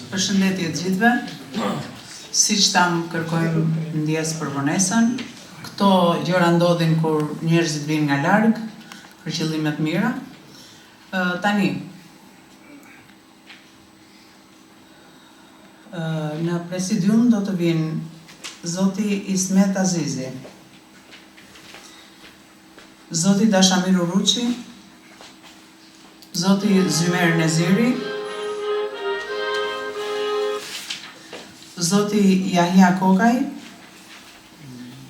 Përshëndetje të gjithëve. Siç thamë, kërkojmë ndjesë për vonesën. Këto gjëra ndodhin kur njerëzit vijnë nga larg për qëllime të mira. Tani, në presidium do të vijnë zoti Ismet Azizi, zoti Dashamir Uruçi, Zoti Zymer Neziri, Zoti Jahja Kokaj,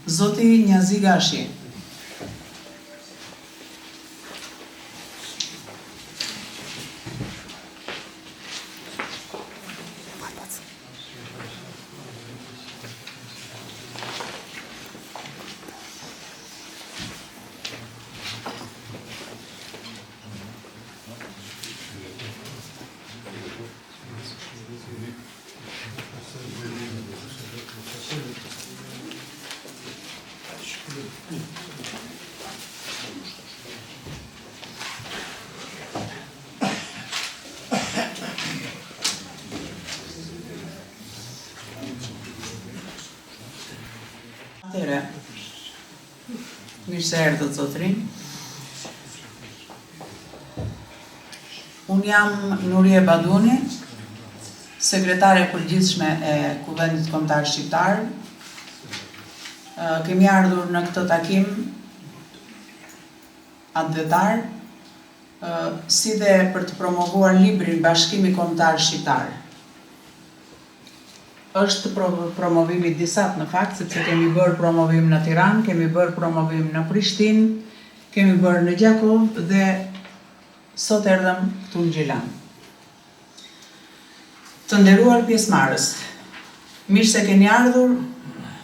Zoti Njazi Gashi. Atëherë, Mirë se erdhët zotërinj. Unë jam Nurie Baduni, sekretare e përgjithshme e Kuvendit Kombëtar Shqiptar. Kemi ardhur në këtë takim atdhetar, si dhe për të promovuar librin Bashkimi Kombëtar Shqiptar. Është promovim i disatë në fakt, sepse kemi bërë promovim në Tiranë, kemi bërë promovim në Prishtinë, kemi bërë në Gjakovë dhe sot erdhëm këtu në Gjilan. Të nderuar pjesëmarrës, mirë se keni ardhur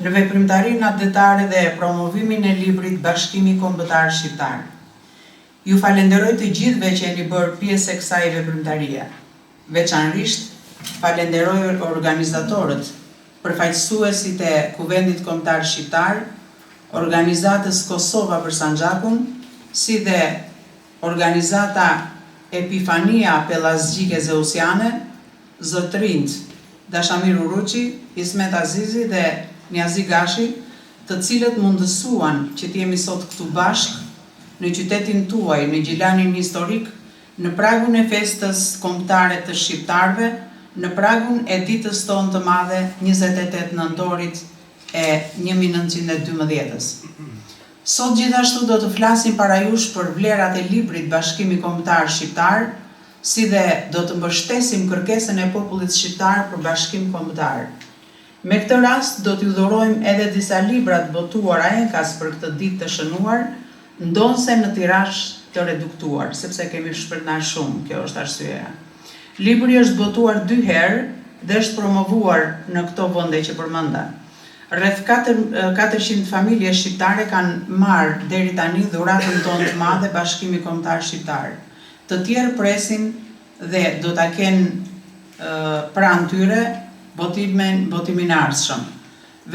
në veprimtarinë atdhetare dhe promovimin e librit Bashkimi Kombëtar Shqiptar. Ju falenderoj të gjithëve që jeni bërë pjesë e kësaj veprimtarie. Veçanërisht falenderoj organizatorët, përfaqësuesit e Kuvendit Kombëtar Shqiptar, Organizatës Kosova për Sanxhakun, si dhe Organizata Epifania Pellazgjike Zeusiane, zotërinjtë Dashamir Uruçi, Ismet Azizi dhe Njazi Gashi, të cilët mundësuan që të jemi sot këtu bashkë, në qytetin tuaj, në Gjilanin historik, Në pragun e festës kombëtare të shqiptarëve, në pragun e ditës tonë të madhe 28 nëntorit e 1912-ës. Sot gjithashtu do të flasim para jush për vlerat e librit Bashkimi Kombëtar Shqiptar, si dhe do të mbështesim kërkesën e popullit shqiptar për bashkim kombëtar. Me këtë rast do t'ju dhurojmë edhe disa libra të botuara enkas për këtë ditë të shënuar, ndonëse në tirazh të reduktuar, sepse kemi shpërndarë shumë, kjo është arsyeja. Libri është botuar dy herë dhe është promovuar në këto vende që përmenda. Rreth 400 familje shqiptare kanë marrë deri tani dhuratën tonë të madhe Bashkimi Kombëtar Shqiptar. Të tjerë presin dhe do ta kenë pranë tyre botimin botimin e ardhshëm.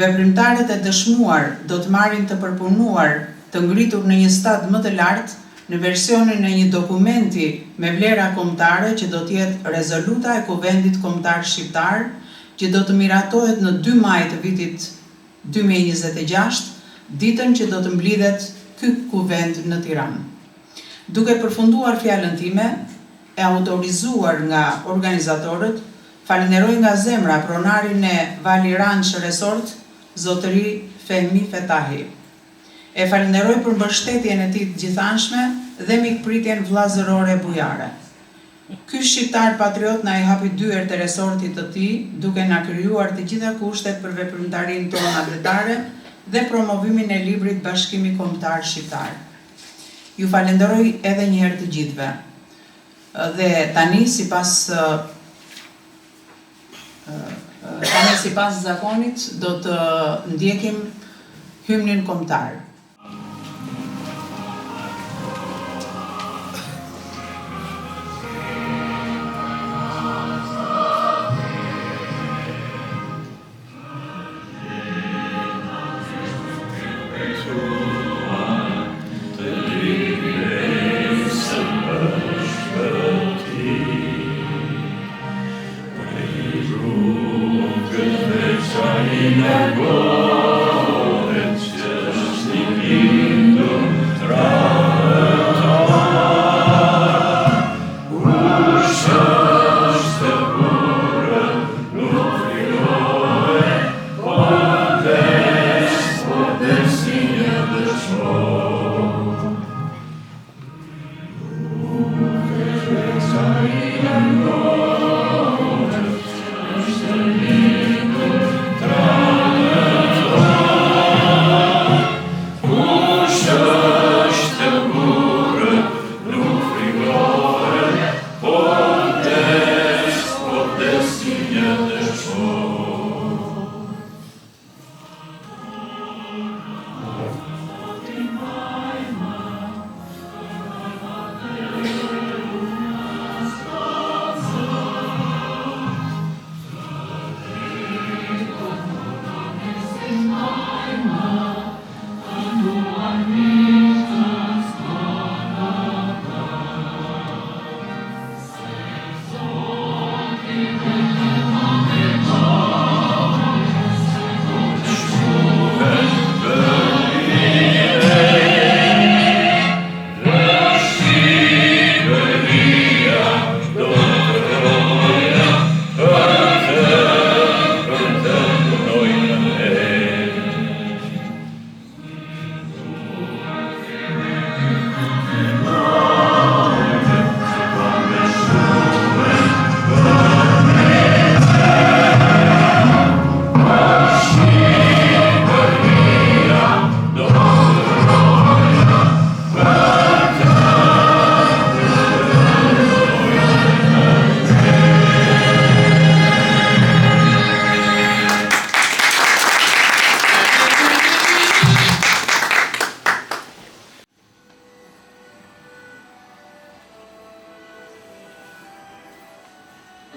Veprimtarët e dëshmuar do të marrin të përpunuar, të ngritur në një stad më të lartë, në versionin e një dokumenti me vlera kombëtare që do të jetë Rezoluta e Kuvendit Kombëtar Shqiptar, që do të miratohet në dy maj të vitit 2026, ditën që do të mblidhet ky Kuvend në Tiranë. Duke përfunduar fjalën time, e autorizuar nga organizatorët, falënderoj nga zemra pronarin e Vali Ranch Resort, zotëri Fehmi Fetahi. E falënderoj për mbështetjen e tij të gjithanshme dhe mikpritjen vëllazërore bujare. Ky shqiptar patriot na i hapi dyert e resortit të tij, duke na krijuar të gjitha kushtet për veprimtarinë tonë atdhetare dhe promovimin e librit Bashkimi Kombëtar Shqiptar. Ju falenderoj edhe një herë të gjithëve. Dhe tani sipas tani sipas zakonit do të ndjekim hymnin kombëtar.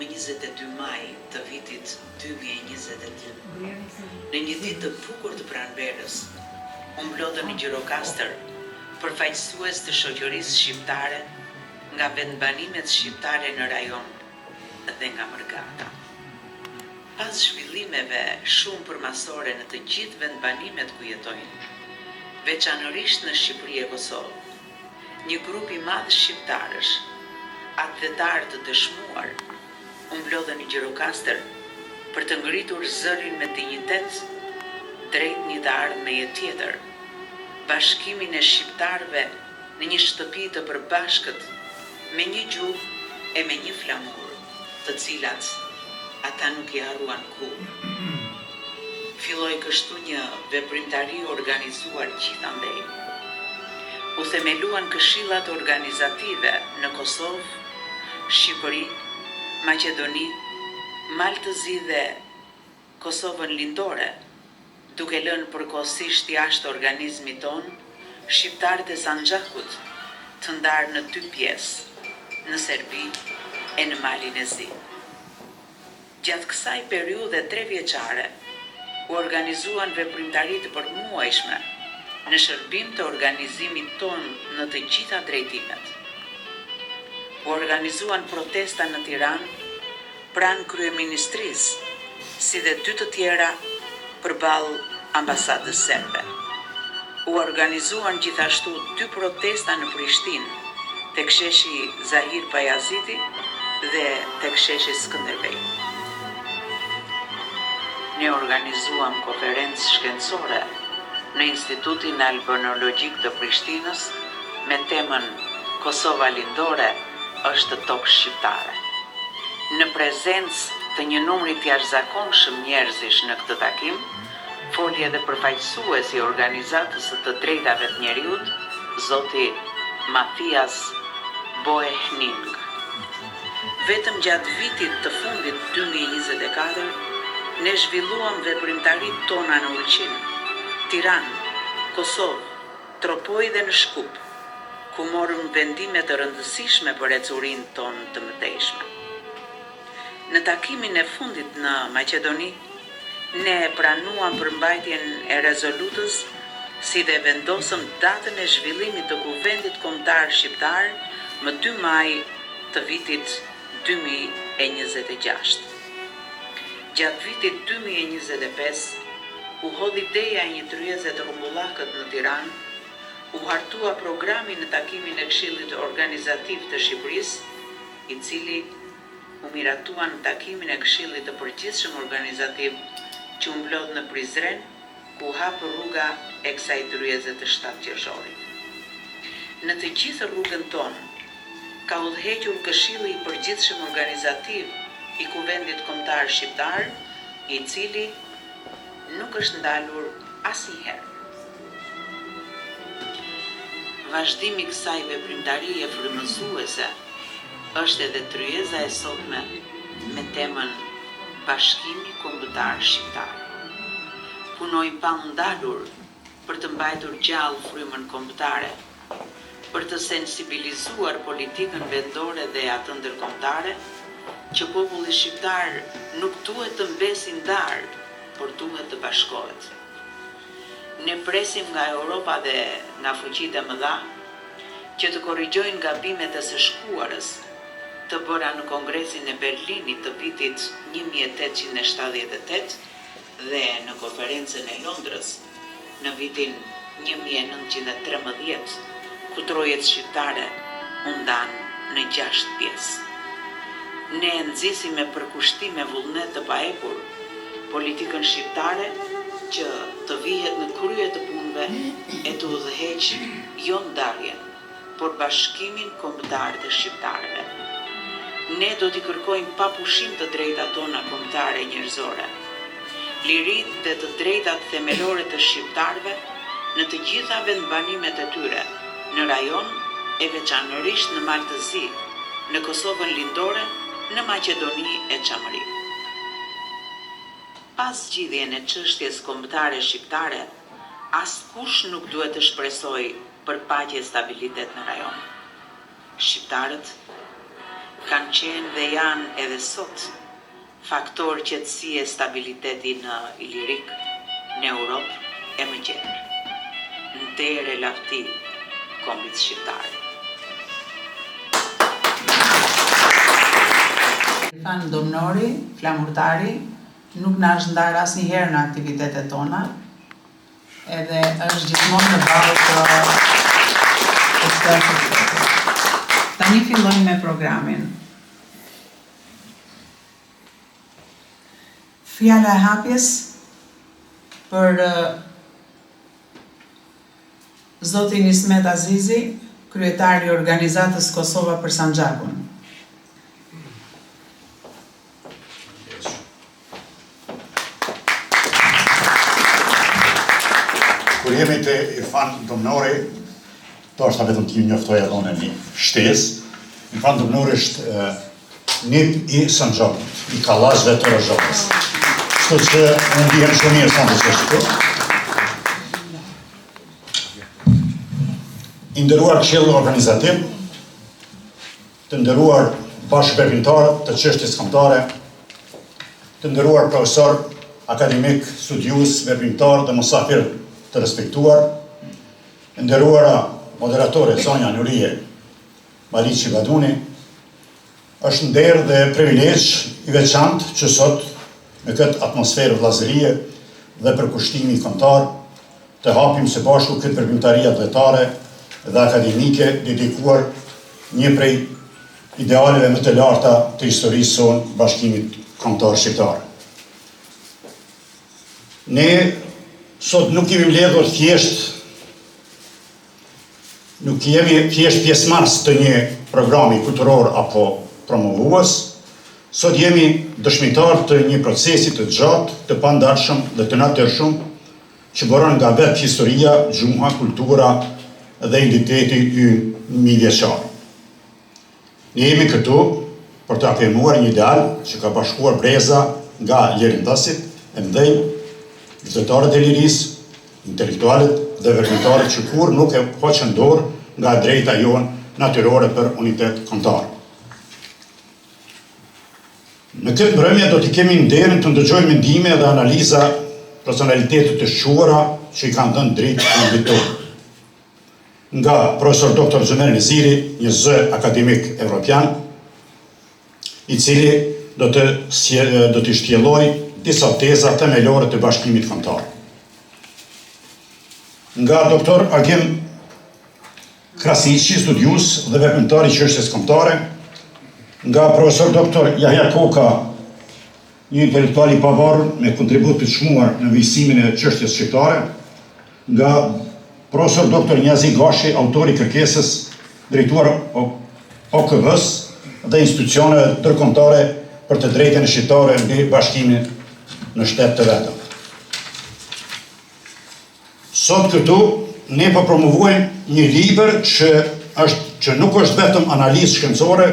më 22 maj të vitit 2022, në një ditë të bukur të pranverës, u mblodhën në Gjirokastër përfaqësues të shoqërisë shqiptare nga vendbanimet shqiptare në rajon dhe nga mërgata. Pas zhvillimeve shumë përmasore në të gjithë vendbanimet ku jetojnë, veçanërisht në Shqipëri e Kosovë, një grup i madh shqiptarësh, atdhetarë të dëshmuar, u mblodhën në Gjirokastër për të ngritur zërin me dinjitet drejt një të ardhmeje tjetër, bashkimin e shqiptarëve në një shtëpi të përbashkët me një gjuhë e me një flamur, të cilat ata nuk i harruan kurrë. Filloi kështu një veprimtari e organizuar gjithandej. U themeluan këshillat organizative në Kosovë, Shqipëri, Maqedoni, Mal të Zi dhe Kosovën Lindore, duke lënë përkohësisht jashtë organizmit tonë shqiptarët e Sanxhakut, të ndarë në dy pjesë, në Serbi e në Malin e Zi. Gjatë kësaj periudhe trevjeçare u organizuan veprimtari të përmuajshme në shërbim të organizimit tonë në të gjitha drejtimet. U organizuan protesta në Tiranë, pranë Kryeministrisë, si dhe dy të tjera përballë ambasadës serbe. U organizuan gjithashtu dy protesta në Prishtinë, tek sheshi Zahir Pajaziti dhe tek sheshi Skënderbej. Ne organizuam konferencë shkencore në Institutin Albanologjik të Prishtinës me temën Kosova Lindore është tokë shqiptare. Në prezencë të një numri të jashtëzakonshëm njerëzish në këtë takim, foli edhe përfaqësues i Organizatës së të Drejtave të Njeriut, zoti Mathias Boehning. Vetëm gjatë vitit të fundit 2024, ne zhvilluam veprimtaritë tona në Ulqin, Tiranë, Kosovë, Tropojë dhe në Shkup, ku morëm vendime të rëndësishme për ecurinë tonë të mëtejshme. Në takimin e fundit në Maqedoni, ne pranuam përmbajtjen e rezolutës si dhe vendosëm datën e zhvillimit të Kuvendit Kombëtar Shqiptar më dy maj të vitit 2026. Gjatë vitit 2025, u hodh ideja e një tryeze të rrumbullakët në Tiranë, u hartua programi në takimin e Këshillit Organizativ të Shqipërisë, i cili u miratua në takimin e Këshillit të Përgjithshëm Organizativ që u mblodh në Prizren, ku u hap rruga e kësaj tryeze të 7 qershorit. Në të gjithë rrugën tonë ka udhëhequr Këshilli i Përgjithshëm Organizativ i Kuvendit Kombëtar Shqiptar, i cili nuk është ndalur asnjëherë. Vazhdimi i kësaj veprimtarie frymëzuese është edhe tryeza e sotme me temën Bashkimi Kombëtar Shqiptar. Punojmë pa u ndalur për të mbajtur gjallë frymën kombëtare, për të sensibilizuar politikën vendore dhe atë ndërkombëtare, që populli shqiptar nuk duhet të mbesë i ndarë, por duhet të bashkohet. Ne presim nga Europa dhe nga fuqitë e mëdha që të korrigjojnë gabimet e së shkuarës, të bëra në Kongresin e Berlinit të vitit 1878 dhe në Konferencën e Londrës në vitin 1913, ku trojet shqiptare u ndanë në gjashtë pjesë. Ne nxisim me përkushtim e vullnet të paepur politikën shqiptare që të vihet në krye të punëve e të udhëheqë jo ndarjen, por bashkimin kombëtar të shqiptarëve. Ne do t'i kërkojmë pa pushim të drejtat tona kombëtare e njerëzore, liritë dhe të drejtat themelore të shqiptarëve në të gjitha vendbanimet e tyre, në rajon e veçanërisht në Mal të Zi, në Kosovën Lindore, në Maqedoni e Çamëri. Pa zgjidhjen e çështjes kombëtare shqiptare, askush nuk duhet të shpresojë për paqe e stabilitet në rajon. Shqiptarët. Kanë qenë dhe janë edhe sot faktor qetësie e stabiliteti në Ilirik, në Europë e më gjerë. Nder e lavdi kombit shqiptar. Irfan Domnori, Flamurtari, nuk na është ndarë asnjëherë në aktivitetet tona, edhe është gjithmonë në ballë të të çdo aktiviteti. Tani fillojmë me programin. Fjala e hapjes për zotin Ismet Azizi, kryetar i organizatës Kosova për Sanxhakun. Kur jemi te Irfan Domnori, deshta vetëm t'ju njoftoj edhe unë një shtesë. Irfan Domnori është nip i Sanxhakut, i Kallazhve të Rozhanës. Kështu që unë ndihem shumë mirë sonte që është këtu. I nderuar këshill organizativ, Të nderuar bashkëveprimtarë të çështjes kombëtare, të nderuar profesorë, akademikë, studiues, veprimtarë dhe musafirë të respektuar, e nderuara moderatore zonja Nurije Maliqi Baduni, është nder dhe privilegj i veçantë që sot në këtë atmosferë vëllazërie dhe përkushtimi kombëtar të hapim së bashku këtë veprimtari atdhetare dhe akademike dedikuar një prej idealeve më të larta të historisë sonë, bashkimit kombëtar shqiptar. Ne sot nuk jemi mbledhur thjesht nuk jemi thjesht pjesëmarrës të një programi kulturor apo promovues, sot jemi dëshmitarë të një procesi të gjatë, të pandalshëm dhe të natyrshëm që buron nga vetë historia, gjuha, kultura dhe identiteti ynë mijëvjeçar. Ne jemi këtu për të afirmuar një ideal që ka bashkuar breza nga liridhënësit e mëdhenj, luftëtarët e lirisë, intelektualët dhe veprimtarët që kurrë nuk e hoqën dorë nga e drejta jonë natyrore për unitet kombëtar. Në këtë mbrëmje do të kemi nderin të ndëgjojmë mendime dhe analiza personalitete të shquara që i kanë dhënë dritë kombit tonë. Nga profesor Dr. Zymer Neziri, një zë akademik evropian, i cili do të do të shtjellojë disa teza themelore të bashkimit kombëtar. Nga Dr. Agim Krasniqi, studiues dhe veprimtar i çështjes kombëtare, nga profesor doktor Jahja Koka, një intelektual i pavarur me kontribut të çmuar në vijësimin e çështjes shqiptare, nga profesor doktor Njazi Gashi, autor i kërkesës drejtuar OKB-së dhe institucioneve ndërkombëtare për të drejtën e shqiptarëve mbi bashkimin në shtet të vetëm. Sot këtu ne po promovojmë një libër që është që nuk është vetëm analizë shkencore,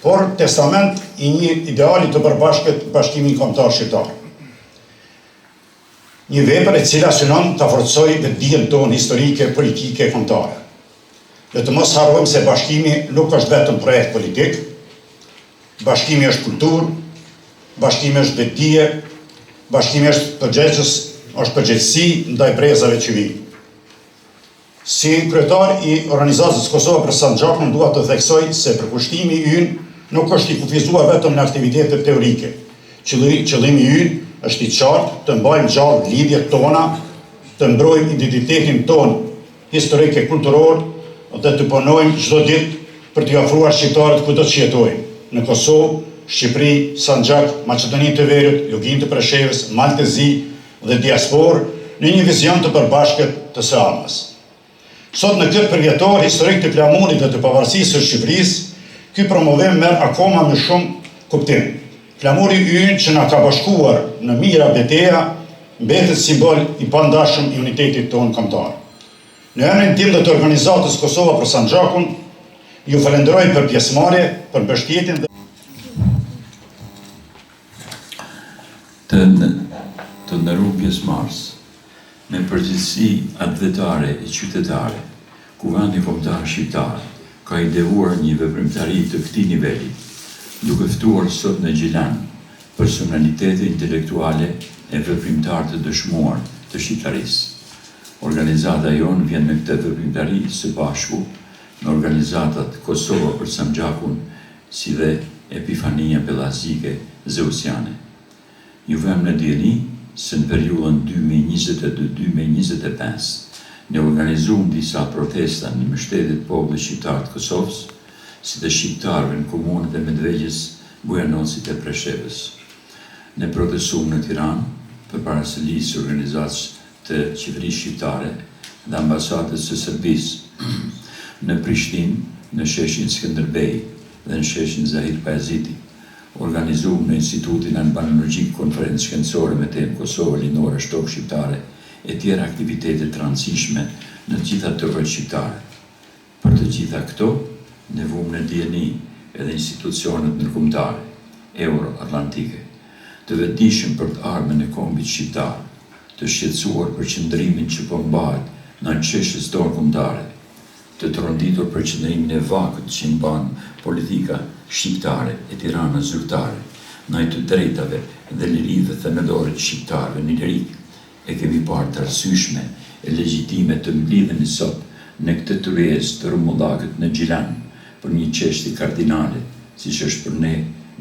por testament i një ideali të përbashkët bashkimin kombëtar shqiptar. Një vepër e cila synon ta forcojë vetëdijen tonë historike, politike e kombëtare. Le të mos harrojmë se bashkimi nuk është vetëm projekt politik, Bashkimi është kulturë, bashkimi është vetëdije, bashkimi është përgjegjës, është përgjegjësi ndaj brezave që vijnë. Si kryetar i organizatës Kosova për Sanxhakun dua të theksoj se përkushtimi ynë nuk është i kufizuar vetëm në aktivitete teorike. Qëllimi ynë është i qartë, të mbajmë gjallë lidhjet tona, të mbrojmë identitetin tonë historik e kulturor dhe të punojmë çdo ditë për t'i afruar shqiptarët kudo që jetojnë, në Kosovë, Shqipëri, Sanxhak, Maqedoni të Veriut, Luginë të Preshevës, Mal të Zi dhe diasporë, në një vizion të përbashkët të së ardhmes. Sot në këtë përvjetor historik të flamurit dhe të pavarësisë së Shqipërisë, ky promovim merr akoma më shumë kuptim. Flamuri ynë që na ka bashkuar në mijëra beteja, mbetet simbol i pandashëm i unitetit tonë kombëtar. Në emrin tim dhe të organizatës Kosova për Sanxhakun, ju falënderoj për pjesëmarrje, për mbështetjen dhe Të të nderuar pjesëmarrës, me përgjegjësi atdhetare e qytetare, Kuvendi Kombëtar Shqiptar ka ideuar një veprimtari të këtij niveli. Duke ftuar sot në Gjilan personalitete intelektuale e veprimtarë të dëshmuar të shqiptarisë, organizata jonë vjen në këtë veprimtari së bashku me organizatat Kosova për Sanxhakun si dhe Epifania Pellazgjike Zeusiane. Ju vëmë në dijeni se në periudhën 2022 2025 ne organizuam disa protesta në mbështetje të popullit shqiptar të Kosovës, si dhe shqiptarëve në komunat e Medvegjës, Bujanocit e Preshevës. Ne protestuam në Tiranë, përpara selisë së organizatës të qeverisë shqiptare dhe ambasadës së Serbisë, në Prishtinë, në sheshin Skënderbej dhe në sheshin Zahir Pajaziti. Organizuam në Institutin Albanologjik konferencë shkencore me temë Kosova Lindore është tokë shqiptare e tjera aktivitete të rëndësishme në të gjitha trojet shqiptare. Për të gjitha këto, ne vumë në dijeni edhe institucionet ndërkombëtare, euro-atlantike. Të vetëdijshëm për të ardhmen e kombit shqiptar, të shqetësuar për qëndrimin që po mbahet ndaj çështjes tonë kombëtare, Të tronditur për qëndrimin e vakët që mban politika shqiptare e Tirana zyrtare ndaj të drejtave dhe lirive themelore të shqiptarëve në Ilirik, e kemi parë të arsyeshme e legjitime të mblidhemi sot në këtë tryezë të rrumbullakët në Gjilan për një çështje kardinale siç është për ne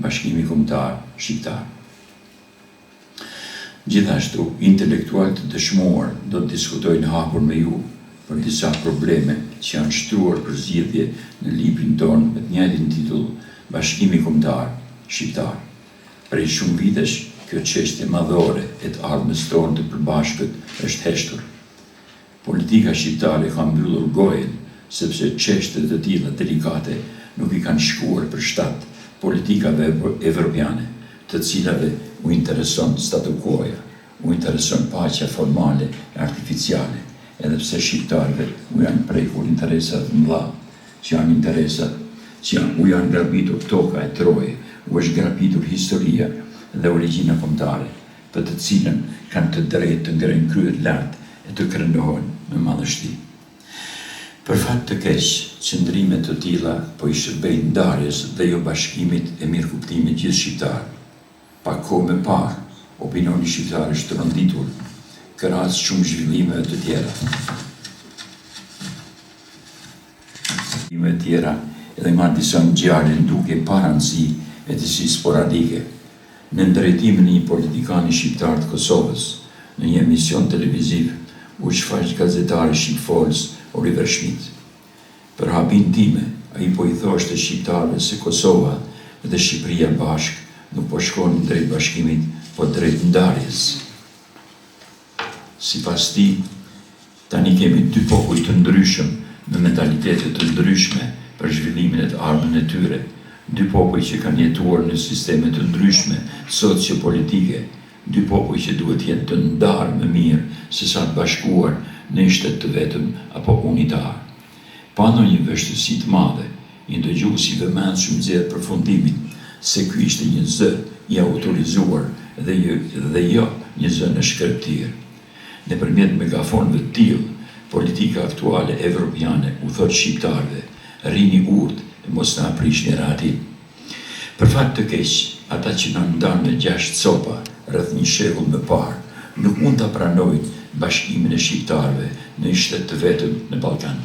bashkimi kombëtar shqiptar. Gjithashtu, intelektualë të dëshmuar do të diskutojnë hapur me ju për disa probleme që janë shtruar për zgjidhje në librin tonë me të njëjtin titull Bashkimi Kombëtar Shqiptar. Prej shumë vitesh, kjo çështje madhore e të ardhmes tonë të përbashkët është heshtur. Politika shqiptare ka mbyllur gojën sepse çështje të tilla delikate nuk i kanë shkuar për shtat politikave evropiane, të cilave u intereson statu quo-ja, u intereson paqja formale e artificiale, edhe pse shqiptarëve u janë prekur interesa të mëdha, që janë interesat që janë u janë grabitur toka e troje, u është grabitur historia dhe origjina kombëtare. për të cilën kanë të drejtë të ngrejnë kryet lart e të krenohen me madhështi. Për fat të keq, qëndrime të tilla po i shërbejnë ndarjes dhe jo bashkimit e mirëkuptimit gjithëshqiptar. Pak kohë më parë, opinioni shqiptar është tronditur, krahas shumë zhvillimeve të tjera. Zhvillimeve të tjera edhe nga disa ngjarje në dukje pa rëndësi e disi sporadike. Nën drejtimin e një politikani shqiptar të Kosovës, në një emision televiziv, u shfaq gazetari shqipfolës Oliver Schmidt. Për habinë time, ai po i thoshte shqiptarëve se Kosova dhe Shqipëria bashkë nuk po shkonin drejt bashkimit, po drejt ndarjes. Sipas tij, tani kemi dy popuj të ndryshëm me mentalitete të ndryshme për zhvillimin e të ardhmen e tyre, dy popuj që kanë jetuar në sisteme të ndryshme socio-politike, dy popuj që duhet të jenë të ndarë më mirë sesa të bashkuar në një shtet të vetëm apo unitar. Pa ndonjë vështirësi të madhe, një dëgjues i vëmendshëm nxjerr përfundimin se ky ishte një zë i autorizuar dhe dhe jo një zë në shkrepëtirë. Nëpërmjet megafonëve të tillë, politika aktuale evropiane u thotë shqiptarëve, rrini urtë e mos na prishni rehatinë. Për fat të keq, ata që na ndanë në gjashtë copa rreth një shekull më parë, nuk mund ta pranojnë bashkimin e shqiptarëve në një shtet të vetëm në Ballkan.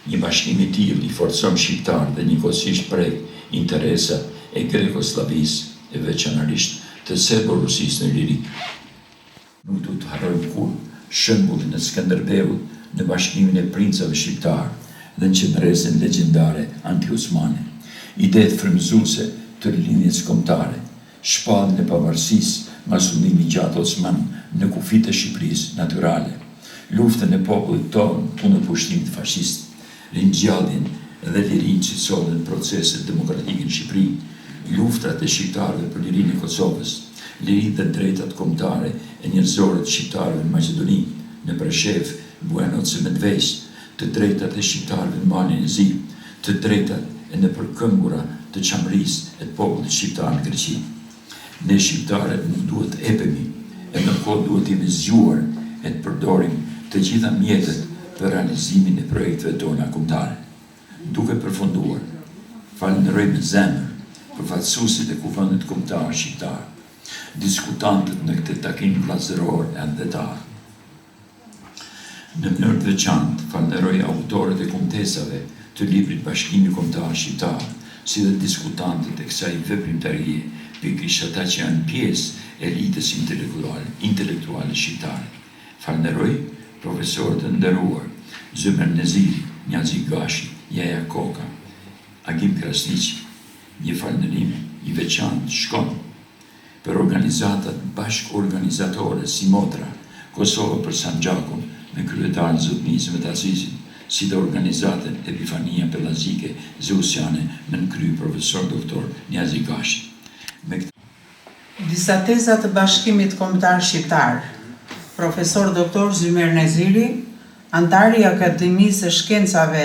Një bashkim i tillë i forcon shqiptarët dhe njëkohësisht prek interesat e Greko-Sllavisë e veçanërisht të Serbo-Rusisë në Ilirik. Nuk duhet të harrojmë kurrë shembullin e Skënderbeut në bashkimin e princave shqiptarë dhe në qëndresën legjendare antiosmane. Idetë frymëzuese të Rilindjes Kombëtare, shpalljen e pavarësisë nga sundimi i gjatë osman në kufijtë e Shqipërisë natyrale, luftën e popullit tonë kundër pushtimit fashist, ringjalljen dhe lirinë që sollën proceset demokratike në Shqipëri, luftrat e shqiptarëve për lirinë e Kosovës, liritë dhe drejtat kombëtare e njerëzore të shqiptarëve në Maqedoni, në Preshevë, Bujanoc e Medvegjë, të drejtat e shqiptarëve në Malin e Zi, të drejtat e nëpërkëmbura të Çamërisë e të popullit shqiptar në Greqi. Ne shqiptarët nuk duhet të epemi, e ndërkohë duhet të jemi zgjuar e të përdorim të gjitha mjetet për realizimin e projekteve tona kombëtare. Duke përfunduar, falënderoj me zemër. Përfaqësuesit e Kuvendit Kombëtar Shqiptar, diskutantët në këtë takim vëllazëror e atdhetar. Në mënyrë të veçantë, falënderoj autorët e kumtesave të librit Bashkimi Kombëtar Shqiptar, si dhe diskutantët e kësaj veprimtarie, pikërisht ata që janë pjesë e elitës intelektuale shqiptare. Falënderoj profesorët e nderuar, Zymer Neziri, Njazi Gashi, Jahja Koka, Agim Krasniqi. Një falënderim i veçantë shkon për organizatat bashkëorganizatore simotra Kosova për Sanxhakun me kryetar zotni Ismet Azizin, si dhe organizatën Epifania Pellazgjike Zeusiane me në krye profesor doktor Njazi Gashi. Me këtë. Disa teza të Bashkimit Kombëtar Shqiptar, Profesor Doktor Zymer Neziri, anëtar i Akademisë së Shkencave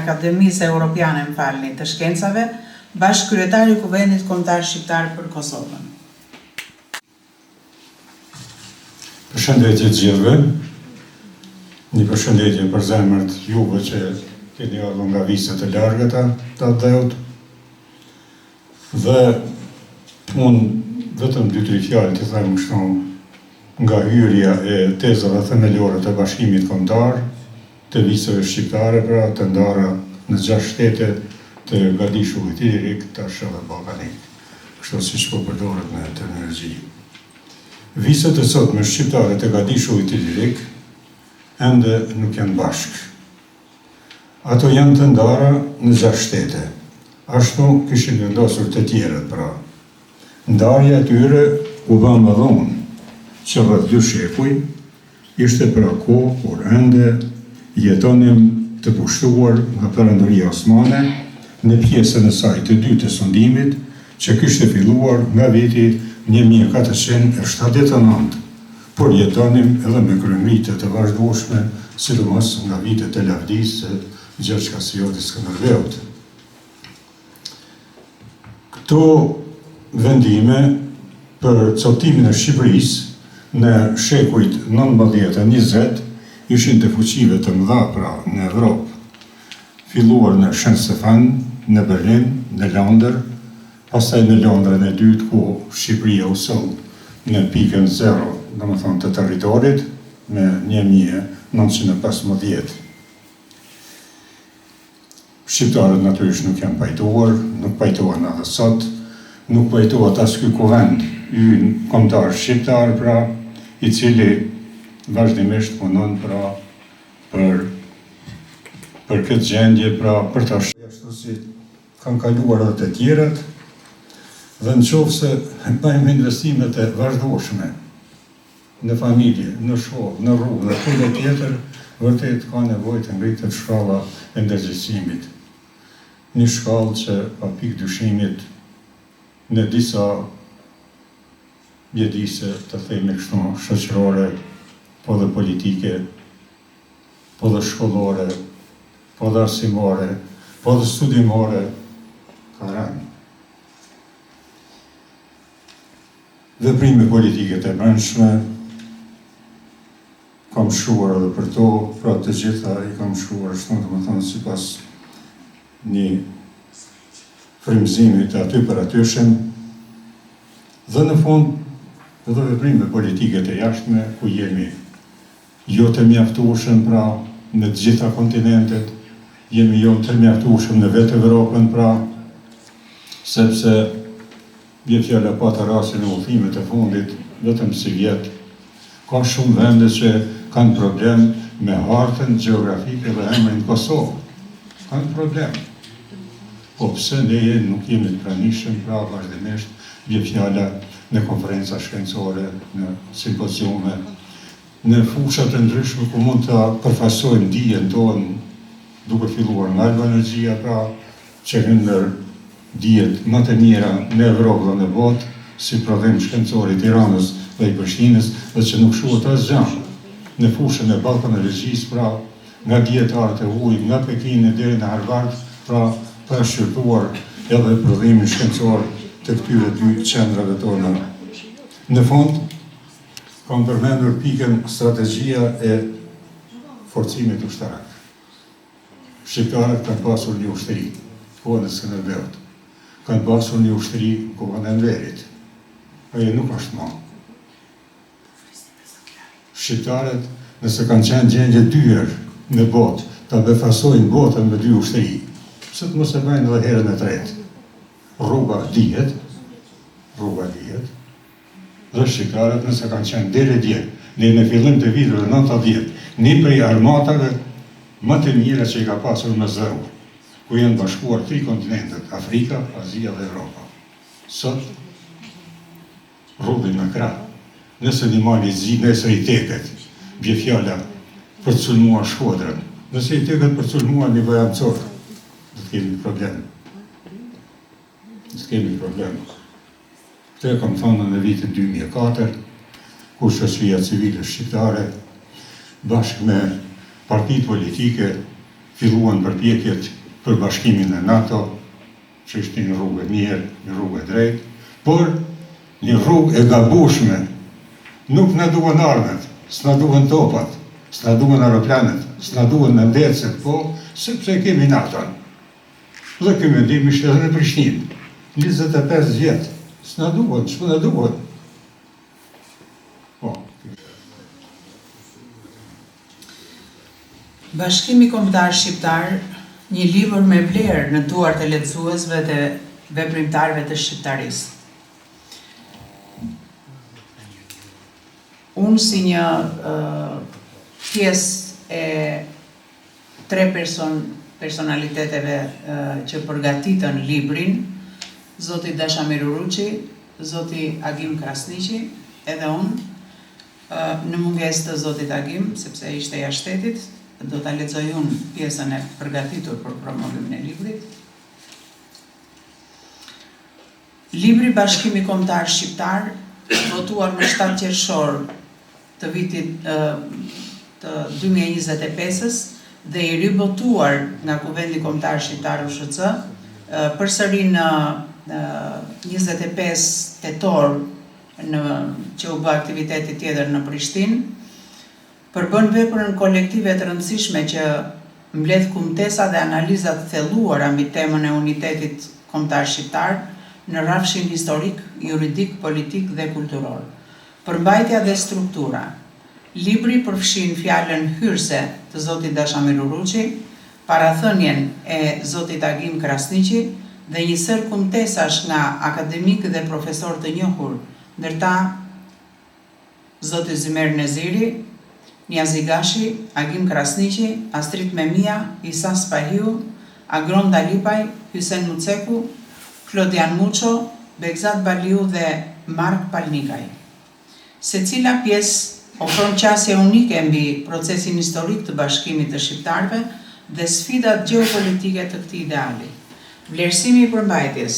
Akademisë Europiane, më falni, të Shkencave, bashkëkryetar i Kuvendit Kombëtar Shqiptar për Kosovën. Përshëndetje të gjithëve. Një përshëndetje e përzemërt juve që keni ardhur nga vise të largëta të atdheut. Dhe unë vetëm dy tri fjalë t'i them kështu nga hyrja e tezave themelore të bashkimit kombëtar të viseve shqiptare pra të ndara në gjashtë shtete të gadishullit ilirik tash edhe ballkanik, kështu siç po përdoret në terminologji. Viset e sotme shqiptare të gadishullit ilirik ende nuk janë bashkë. Ato janë të ndara në gjashtë shtete. Ashtu kishin vendosur të tjerët, pra. Ndarja e tyre u bë me dhunë, që rreth dy shekuj, ishte pra kohë kur ende jetonim të pushtuar nga Perandoria Osmane në pjesën e saj të dytë të sundimit, që kishte filluar nga viti 1479. Por jetonim edhe me kryengritje të vazhdueshme, sidomos nga vitet e lavdisë së Gjergj Kastrioti Skënderbeut. Këto vendime për copëtimin e Shqipërisë në shekujt 19 e 20 ishin të fuqive të mëdha pra në Evropë, filluar në Shën Stefan, në Berlin, në Londër, Pastaj në Londrën e dytë ku Shqipëria u soll në pikën zero, domethënë të territorit, në 1915. Shqiptarët natyrisht nuk janë pajtuar, nuk pajtohen edhe sot, nuk pajtohet as ky kuvend ynë kombëtar shqiptar pra, i cili vazhdimisht punon pra për për këtë gjendje, pra për ta ashtu si Kanë kaluar edhe të tjerët dhe në qoftë se bëjmë investime të vazhdueshme në familje, në shkollë, në rrugë dhe kudo tjetër, vërtet ka nevojë të ngritet shkalla e ndërgjegjësimit. Një shkallë që pa pikë dyshimit në disa mjedise, të themi kështu, shoqërore, po dhe politike, po dhe shkollore, po dhe arsimore, po dhe studimore, ka rënë. Veprime politike të brendshme, kam shkruar edhe për to, pra të gjitha i kam shkruar ashtu, domethënë sipas një frymëzimi të aty për atyshëm, dhe në fund edhe veprime politike të jashtme, ku jemi Jo të mjaftueshëm pra në të gjitha kontinentet, jemi jo të mjaftueshëm në vetë Evropën pra, sepse bie fjala pata rastin në udhëtimet e fundit, vetëm sivjet, ka shumë vende që kanë problem me hartën gjeografike dhe emrin Kosovë. Kanë problem. Po pse ne nuk jemi të pranishëm pra vazhdimisht bie fjala në konferenca shkencore, në simpoziume, në fusha të ndryshme ku mund ta përfaqësojmë dijen tonë, duke filluar nga albanologjia, pra, që hyn ndër dijet më të mira në Evropë dhe në botë, si prodhim shkencor i Tiranës dhe i Prishtinës, dhe që nuk shkruhet asgjë në fushën e ballkanologjisë, pra, nga dijetarët e huaj, nga Pekini deri në Harvard, pra, pa shqyrtuar edhe prodhimin shkencor të këtyre dy qendrave tona. Në fund, Kam përmendur pikën strategjia e forcimit ushtarak. Shqiptarët kanë pasur një ushtri, kohën e Skënderbeut. Kanë pasur një ushtri në kohën e Enverit. Ajo nuk është ma. Shqiptarët, nëse kanë qenë në gjendje dy herë në botë ta befasojnë botën me dy ushtri, pse të mos e bëjnë edhe herën e tretë? Rruga dihet, rruga dihet. Dhe shqiptarët nëse kanë qenë deri dje, deri në fillim të viteve 90, një prej armatave më të mira që i ka pasur Mesdheu, ku janë bashkuar tri kontinentet, Afrika, Azia dhe Evropa. Sot Rrudhin me krah. Nëse një Mali i Zi nesër i teket, bie fjala, për të sulmuar Shkodrën, nëse i teket për të sulmuar një Bajram Curr, do të kemi problem. Do të kemi problem. Këtë e kam thënë në vitin 2004, kur shoqëria civile shqiptare, bashkë me partitë politike, filluan përpjekjet për bashkimin në NATO, që ishte një rrugë e mirë, një rrugë e drejtë, por një rrugë e gabushme. Nuk na duhen armët, s'na duhen topat, s'na duhen aeroplanët, s'na duhen nëndetëset, po sepse e kemi NATO-n. Dhe ky mendim ishte edhe në Prishtinë. 25 vjet, s'na duhen, s'po na duhen. Po. Bashkimi Kombëtar Shqiptar, një libër me vlerë në duart e lexuesve dhe veprimtarëve të shqiptarisë. Unë si një pjesë e tre person personaliteteve që përgatitën librin, zoti Dashamir Uruçi, zoti Agim Krasniqi, edhe unë, Në mungesë të zotit Agim, sepse ishte jashtë shtetit, do ta lexoj unë pjesën e përgatitur për promovimin e librit. Libri Bashkimi Kombëtar Shqiptar, botuar më 7 qershor të vitit të 2025-ës dhe i ribotuar nga Kuvendi Kombëtar Shqiptar USHC, përsëri në 25 tetor në që u bë aktiviteti tjetër në Prishtinë, përbën veprën kolektive të rëndësishme që mbledh kumtesa dhe analiza të thelluara mbi temën e unitetit kombëtar shqiptar në rrafshin historik, juridik, politik dhe kulturor. Përmbajtja dhe struktura. Libri përfshin fjalën hyrëse të zotit Dashamir Uruçi, parathënien e zotit Agim Krasniqi dhe një sërë kumtesash nga akademikë dhe profesorë të njohur, ndër ta zoti Zymer Neziri, Nijazi Gashi, Agim Krasniqi, Astrit Memia, Isa Spahiu, Agron Dalipaj, Hysen Muceku, Klodian Muço, Begzat Baliu dhe Mark Palnikaj. Secila pjesë ofron qasje unike mbi procesin historik të bashkimit të shqiptarëve dhe sfidat gjeopolitike të këtij ideali. Vlerësimi i përmbajtjes.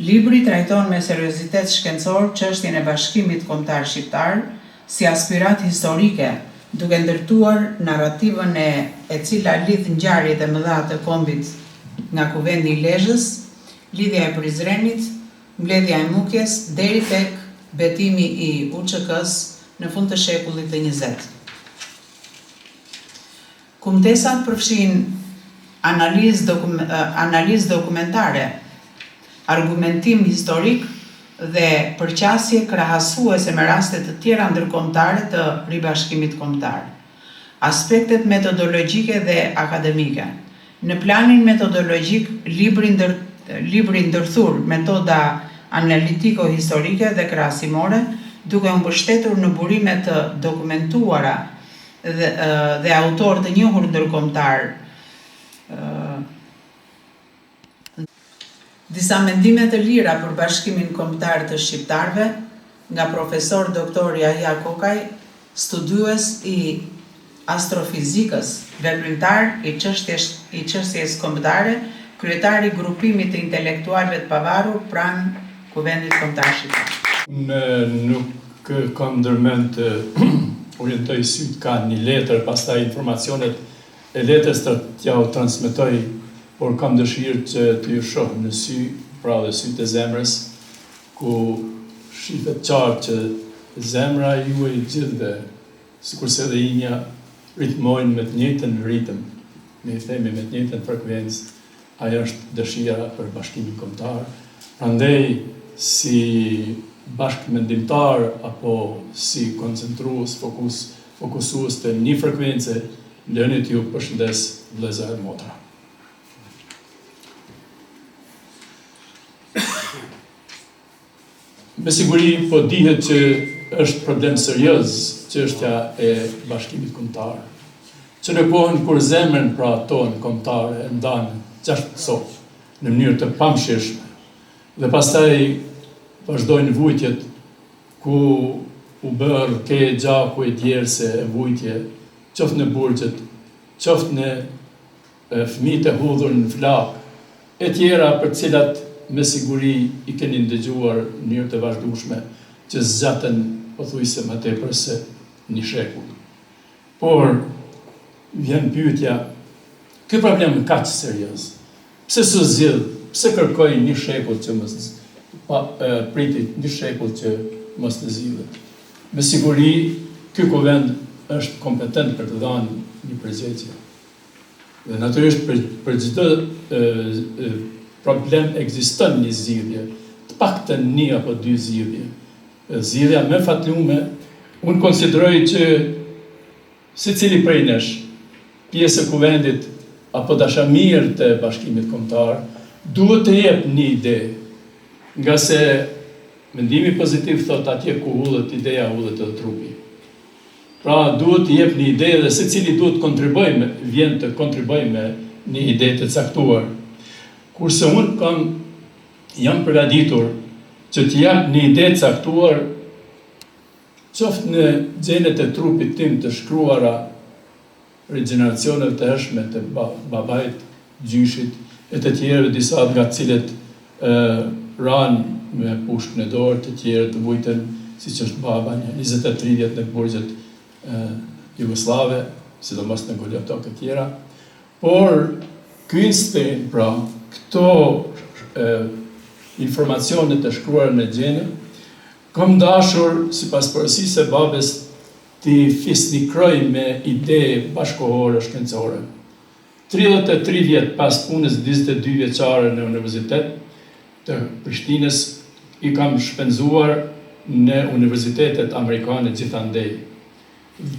Libri trajton me seriozitet shkencor çështjen e bashkimit kombëtar shqiptar si aspiratë historike, duke ndërtuar narrativën e e cila lidh ngjarjet e mëdha të kombit nga Kuvendi i Lezhës, Lidhja e Prizrenit, Mbledhja e Mukjes deri tek betimi i UÇK-së në fund të shekullit të njëzetë. Kumtesat përfshijnë analizë analizë dokumentare, argumentim historik dhe përqasje krahasuese me raste të tjera ndërkombëtare të ribashkimit kombëtar. Aspektet metodologjike dhe akademike. Në planin metodologjik, libri ndër libri ndërthur metoda analitiko-historike dhe krahasimore, duke u mbështetur në burime të dokumentuara dhe dhe autorë të njohur ndërkombëtarë. Disa mendime të lira për bashkimin kombëtar të shqiptarëve nga Profesor Doktor Jahja Kokaj, studiues i astrofizikës, veprimtar i çështjes i çështjes kombëtare, kryetar i grupimit të intelektualëve të pavarur pranë Kuvendit Kombëtar Shqiptar. Unë nuk kam ndërmend të orientoj sytë kah një letër, pastaj informacionet e letrës t'jua transmetoj, por kam dëshirë që të ju shoh në sy, pra dhe sytë e zemrës, ku shifet qartë që zemra juaj gjithëve, sikurse edhe imja, ritmojnë me të njëjtën ritëm, ne i themi me të njëjtën frekuencë. Ajo është dëshira për bashkimin kombëtar. Prandaj si bashkëmendimtar apo si koncentrues, fokus, fokusues të një frekuence, më lejoni t'ju përshëndes vëllezër e motra. Me siguri po dihet që është problem serioz çështja e bashkimit kombëtar. Që në kohën kur zemrën pra tonë kombëtare e ndanë gjashtë copë në mënyrë të pamëshirshme dhe pastaj vazhdojnë vujtjet ku u bë rrëke gjaku e djerse e vujtje, qoftë në burgjet, qoftë në fëmijët e hudhur në flakë, e tjera për të cilat me siguri i keni ndëgjuar në mënyrë të vazhdueshme që zgjatën pothuajse më tepër se një shekull. Por, vjen pyetja, ky problem kaq serioz, pse s'u zgjidh, pse kërkoi një shekull që mos pa, priti një shekull që mos të zgjidhet? Me siguri, ky kuvend është kompetent për të dhënë një përgjigje. Dhe natyrisht për për çdo problem ekziston një zgjidhje, të paktën një apo dy zgjidhje. Zgjidhja më fatlume, unë konsideroj që secili prej nesh, pjesë e kuvendit apo dashamirë të bashkimit kombëtar, duhet të jep një ide, ngase mendimi pozitiv thotë atje ku hudhet ideja, hudhet edhe trupi. Pra duhet të jep një ide dhe secili duhet të kontribuojë me, vjen të kontribuojë me një ide të caktuar. Kurse unë kam jam përgatitur që të jap një ide të caktuar qoftë në gjenet e trupit tim të shkruara prej gjeneracioneve të hershme të babait, gjyshit e të tjerëve, disa nga të cilët ranë me pushkë në dorë, të tjerët vujtën, siç është baba, një 23 vjet në burgjet jugosllave, sidomos në Goli Otok e tjera. Por ky instinkt, pra, këto e, informacione të shkruara në gjene, kam dashur, sipas porosisë së babës, T'i fisnikroj me ide bashkëkohore shkencore. 33 vjet pas punës 42 vjeçare në Universitet të Prishtinës i kam shpenzuar në universitetet amerikane gjithandej.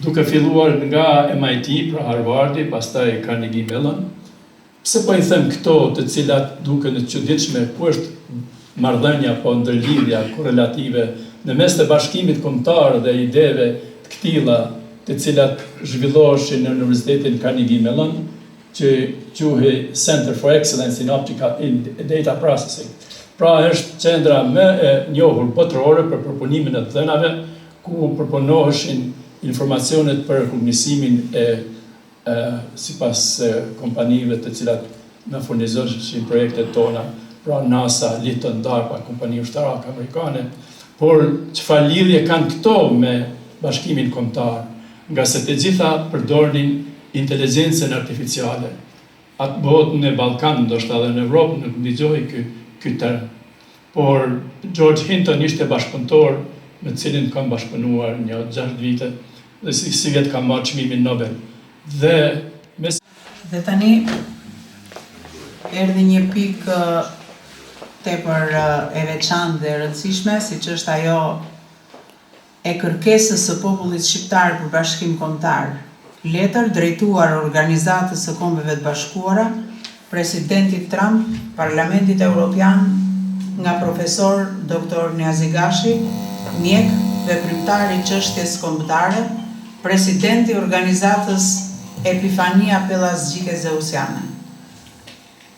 Duke filluar nga MIT, pra Harvardi, pastaj Carnegie Mellon, Pse po i them këto të cilat duken të çuditshme ku është marrëdhënia apo ndërlidhja korrelative në mes të bashkimit kombëtar dhe ideve të këtilla të cilat zhvilloheshin në Universitetin Carnegie Mellon që quhej Center for Excellence in Optical in Data Processing. Pra është qendra më e njohur botërore për përpunimin e të dhënave ku përpunoheshin informacionet për rekognisimin e sipas kompanive të cilat na furnizoshin projektet tona, pra NASA, Litton, DARPA, kompani ushtarake amerikane, por çfarë lidhje kanë këto me bashkimin kombëtar, ngase të gjitha përdornin inteligjencën artificiale. Atëbotë në Ballkan, ndoshta edhe në Evropë nuk ndigjohej ky ky term. Por George Hinton ishte bashkëpunëtor me të cilin kam bashkëpunuar nja 6 vite dhe si sivjet kam marrë çmimin Nobel. Dhe me Dhe tani erdhi një pikë tepër e veçantë dhe e rëndësishme, siç është ajo e kërkesës së popullit shqiptar për bashkim kombëtar. Letër drejtuar Organizatës së Kombeve të Bashkuara, Presidentit Trump, Parlamentit Europian, nga Profesor Doktor Niazi Gashi, mjek, veprimtar i çështjes kombëtare, President i Organizatës Epifania Pellazgjike Zeusiane.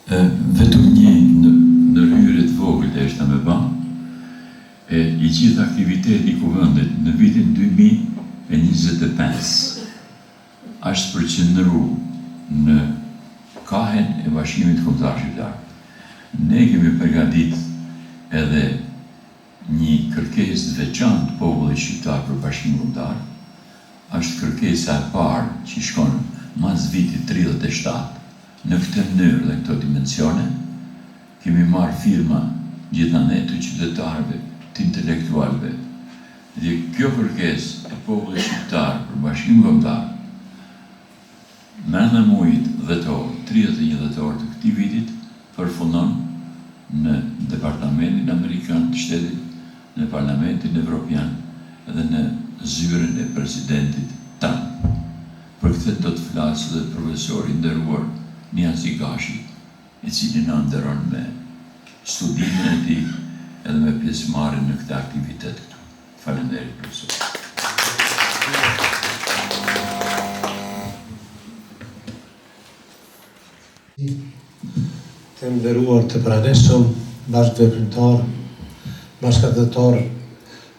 Vetëm një ndërhyrje të vogël deshta me ba, e i gjithë aktiviteti i Kuvendit në vitin 2025 asht përqendru në kahen e Bashkimit Kombëtar Shqiptar. Ne kemi përgatit edhe një kërkesë të veçantë të popullit shqiptar për bashkim kombëtar, është kërkesa e parë që shkon mas vitit 37 në këtë mënyrë dhe këto dimensione, kemi marrë firma gjithandej të qytetarëve, të intelektualëve, dhe kjo kërkesë e popullit shqiptar për bashkim kombëtar, mrenda muajit dhjetor, 31 dhjetor të këtij vitit, Përfundon në Departamentin Amerikan të Shtetit, në Parlamentin Evropian dhe në zyrën e Presidentit Trump. Për këtë do të flasë dhe profesori i nderuar Nijazi Gashi, i cili na nderon me studimin e tij edhe me pjesëmarrjen në këtë aktivitet këtu. Faleminderit profesor. Të nderuar të pranishëm, bashkëveprimtarë, bashkatdhetarë,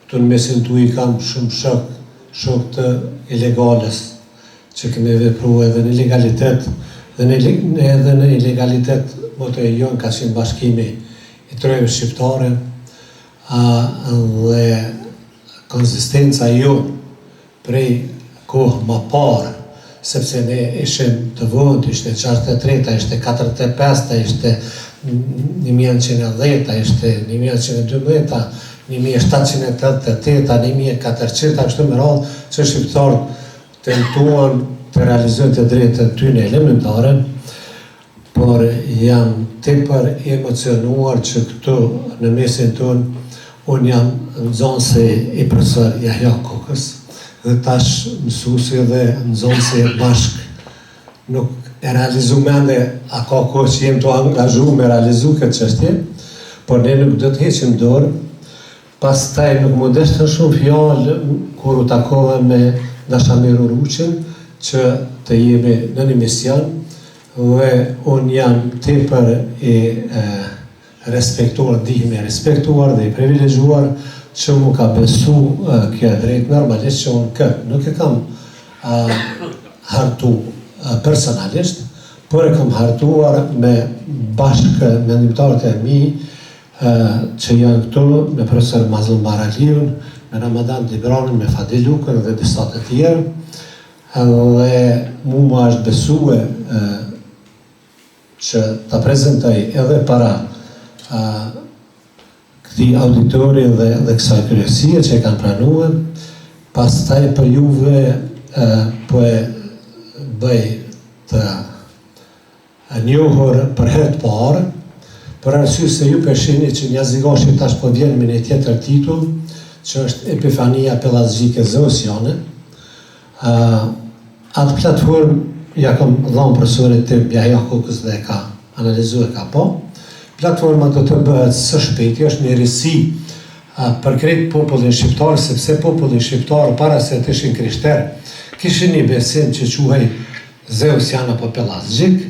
këtu në mesin tuaj kam shumë shokë, shokë të ilegales, që kemi vepru edhe në legalitet dhe në edhe në ilegalitet motoja jonë ka qenë bashkimi i trojeve shqiptare a, dhe konsistenca jonë prej kohë ma parë, sepse ne ishim të vonë, ishte 63-ta, ishte 45-ta, ishte 1910-ta, ishte 1912-ta, 1788-ta, 1400-ta, kështu me radhë, që shqiptarët tentuan të realizojnë të drejtën e tyne elementare, por jam tepër i emocionuar që këtu në mesin tonë unë jam nxënësi i profesor Jahja Kokës dhe tash mësuesi dhe nxënësi bashkë nuk e realizum ende a ka kohë që jem tu angazhu me realizu këtë çështje, por ne nuk do të heqim dorë Pastaj nuk m'u deshtën shumë fjalë kur u takova me Dashamir Uruçin që të jemi në një mision dhe unë jam tepër i respektuar, ndihem i respektuar dhe i privilegjuar që m'u ka besu kjo e drejtë, normalisht që unë këtë nuk e kam hartu personalisht, por e kam hartuar me bashkëmendimtarët e mi që janë këtu, me profesor Mazllum Baraliun, me Ramadan Dibranin, me Fadil Lukën dhe disa të tjerë, dhe mu më është besue që ta prezentoj edhe para këtij auditori dhe, dhe kësaj kryesie që e kanë pranue, pastaj për juve po e bëj të njohur për herë të parë, për arsye se ju pe shihni që Njazi Gashi tash po vjen me një tjetër titull, që është Epifania Pellazgjike Zeusiane. Ë atë platformë ja kam dhënë profesorit tim Jahja Kokës dhe e ka analizu e ka pa. Platforma do të bëhet së shpejti, është një risi për krejt popullin shqiptar, sepse populli shqiptar para se të ishin krishterë, kishin një besim që quhej Zeusian apo Pellazgjik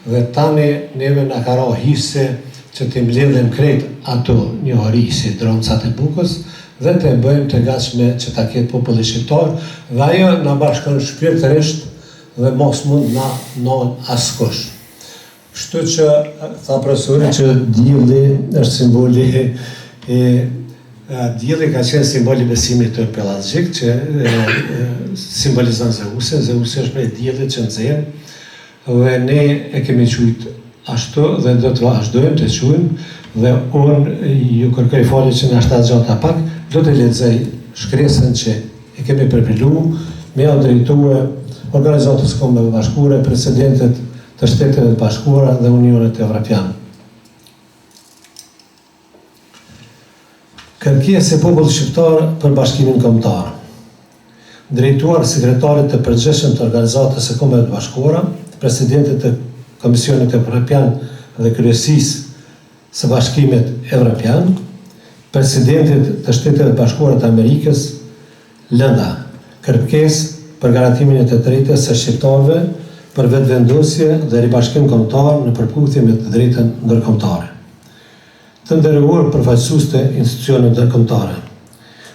dhe tani neve na ka ra hise që t'i mbledhim krejt ato njohuri si dromcat e bukës dhe të bëjmë të gatshme që ta ketë populli shqiptar dhe ajo na bashkon shpirtërisht dhe mos mund na ndan askush. Kështu që tha profesori që dielli është simboli i dielli ka qenë simbol i besimit të pellazgjik që simbolizon Zeusin, Zeusi është prej diellit që nxen dhe ne e kemi qujt ashtu dhe do të vazhdojmë të quajmë dhe unë ju kërkoj falje që nashta zgjata pak, do të lexoj shkresën që e kemi përpilu me ja drejtue Organizatës Kombeve Bashkuare, presidentit të Shteteve të Bashkuara dhe Unionit Evropian. Kërkesë e popullit shqiptar për bashkimin kombëtar. Drejtuar sekretarit të përgjithshëm të Organizatës së Kombeve të Bashkuara, presidentit të Komisionit Evropian dhe Kryesisë së Bashkimit Evropian, presidentit të Shteteve të Bashkuara të Amerikës, Lënda, Kërkesë për garantimin e të drejtës së shqiptarëve për vetëvendosje dhe ribashkim kombëtar në përputhje me të drejtën ndërkombëtare. Të nderuar përfaqësues të institucioneve ndërkombëtare,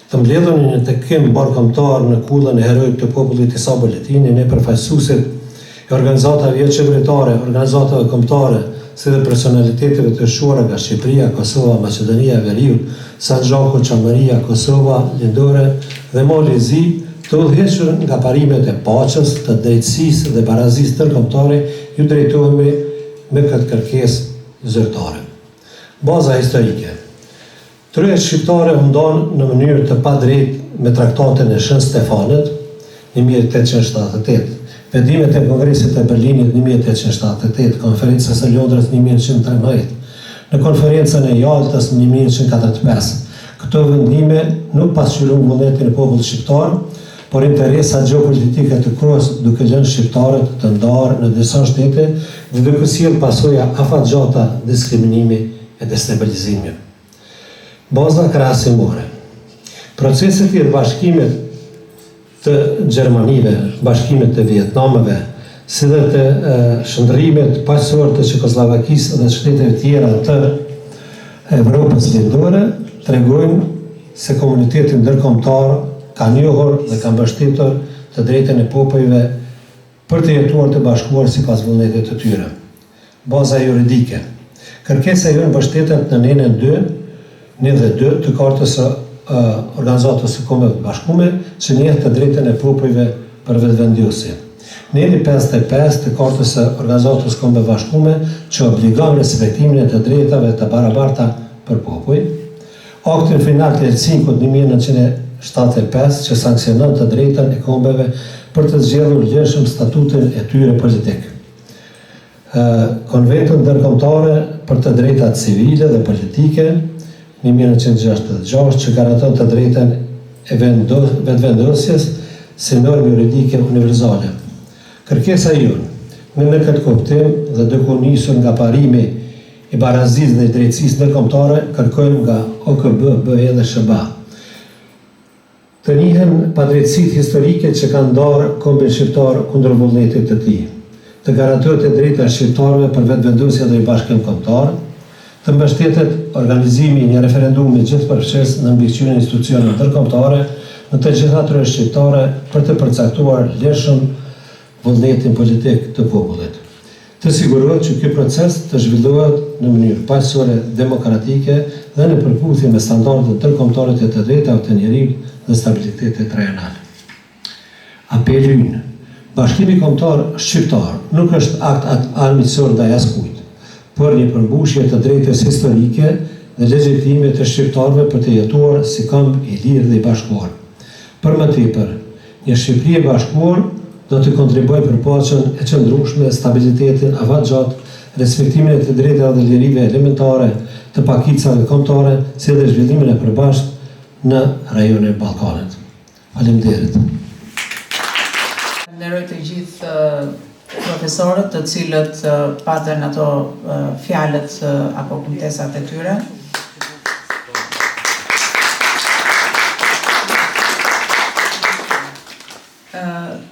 të mbledhur në një takim mbarëkombëtar në kullën e heroit të popullit Isa Boletini, ne përfaqësuesit e organizatave joqeveritare, organizatave kombëtare, si dhe personaliteteve të shquara nga Shqipëria, Kosova, Maqedonia e Veriut, Sanxhaku, Çamëria, Kosova Lindore dhe Mali i Zi, të udhëhequr nga parimet e paqes, të drejtësisë dhe barazisë ndërkombëtare, ju drejtohemi me këtë kërkesë zyrtare. Baza historike. Trojet shqiptare u ndanë në mënyrë të padrejtë me Traktatin e Shën Stefanit, 1878. Vendimet e Kongresit të Berlinit 1878, Konferencës së Londrës 1913, në Konferencën e Jaltës 1945. Këto vendime nuk pasqyruan vullnetin e popullit shqiptar, por interesat gjeopolitike të kohës duke lënë shqiptarët të ndarë në disa shtete dhe duke sjellë pasoja afatgjata diskriminimi e destabilizimi. Baza krahasimore. Proceset e bashkimit të Gjermanive, bashkimit të Vietnameve, si dhe të shndërrimit paqësor të Çekosllovakisë dhe shteteve tjera të Evropës Lindore, tregojnë se komuniteti ndërkombëtar ka njohur dhe ka mbështetur të drejtën e popujve për të jetuar të bashkuar sipas vullnetit të tyre. Baza juridike. Kërkesa jonë mbështetet në nenin dy, një dhe dy, të Kartës së Organizatës së Kombeve të Bashkume, që njeh të drejtën e popujve për vetëvendosje. Neni 55 të Kartës së Organizatës së Kombeve të Bashkume, që obligon respektimin e të drejtave të barabarta për popuj. Aktin final të Helsinkut 1975, që sanksionon të drejtën e kombeve për të zgjedhur lirshëm statutin e tyre politik. Konventën Ndërkombëtare për të Drejtat Civile dhe Politike, 1966, që garanton të drejtën e vetëvendosjes si normë juridike universale. Kërkesa jonë, në në këtë kuptim dhe duke u nisur nga parimi i barazisë dhe i drejtësisë ndërkombëtare, kërkojmë nga OKB, BE dhe SHBA. Të njihen padrejtësitë historike që kanë ndarë kombin shqiptar kundër vullnetit të tij. Të garantohet e drejta e shqiptarëve për vetëvendosje dhe bashkim kombëtar. Të mbështetet organizimi i një referendumi gjithëpërfshirës nën mbikëqyrjen e institucioneve ndërkombëtare në të gjitha trojet shqiptare për të përcaktuar lirshëm vullnetin politik të popullit. Të sigurohet që ky proces të zhvillohet në mënyrë paqësore, demokratike dhe në përputhje me standardet ndërkombëtare të të drejtave të njeriut dhe stabilitetit rajonal. Apeli ynë, Bashkimi Kombëtar Shqiptar nuk është akt armiqësor ndaj askujt, por një përmbushje e të drejtës historike dhe legjitime të shqiptarëve për të jetuar si komb i lirë dhe i bashkuar. Për më tepër, Një Shqipëri e bashkuar do të kontribuojë për paqen e qëndrueshme, stabilitetin afatgjatë, respektimin e të drejtave dhe lirive elementare të pakicave kombëtare, si dhe zhvillimin e përbashkët në rajonin e Ballkanit. Faleminderit. Falenderoj të gjithë profesorët të cilët patën ato fjalët apo kumtesat e tyre.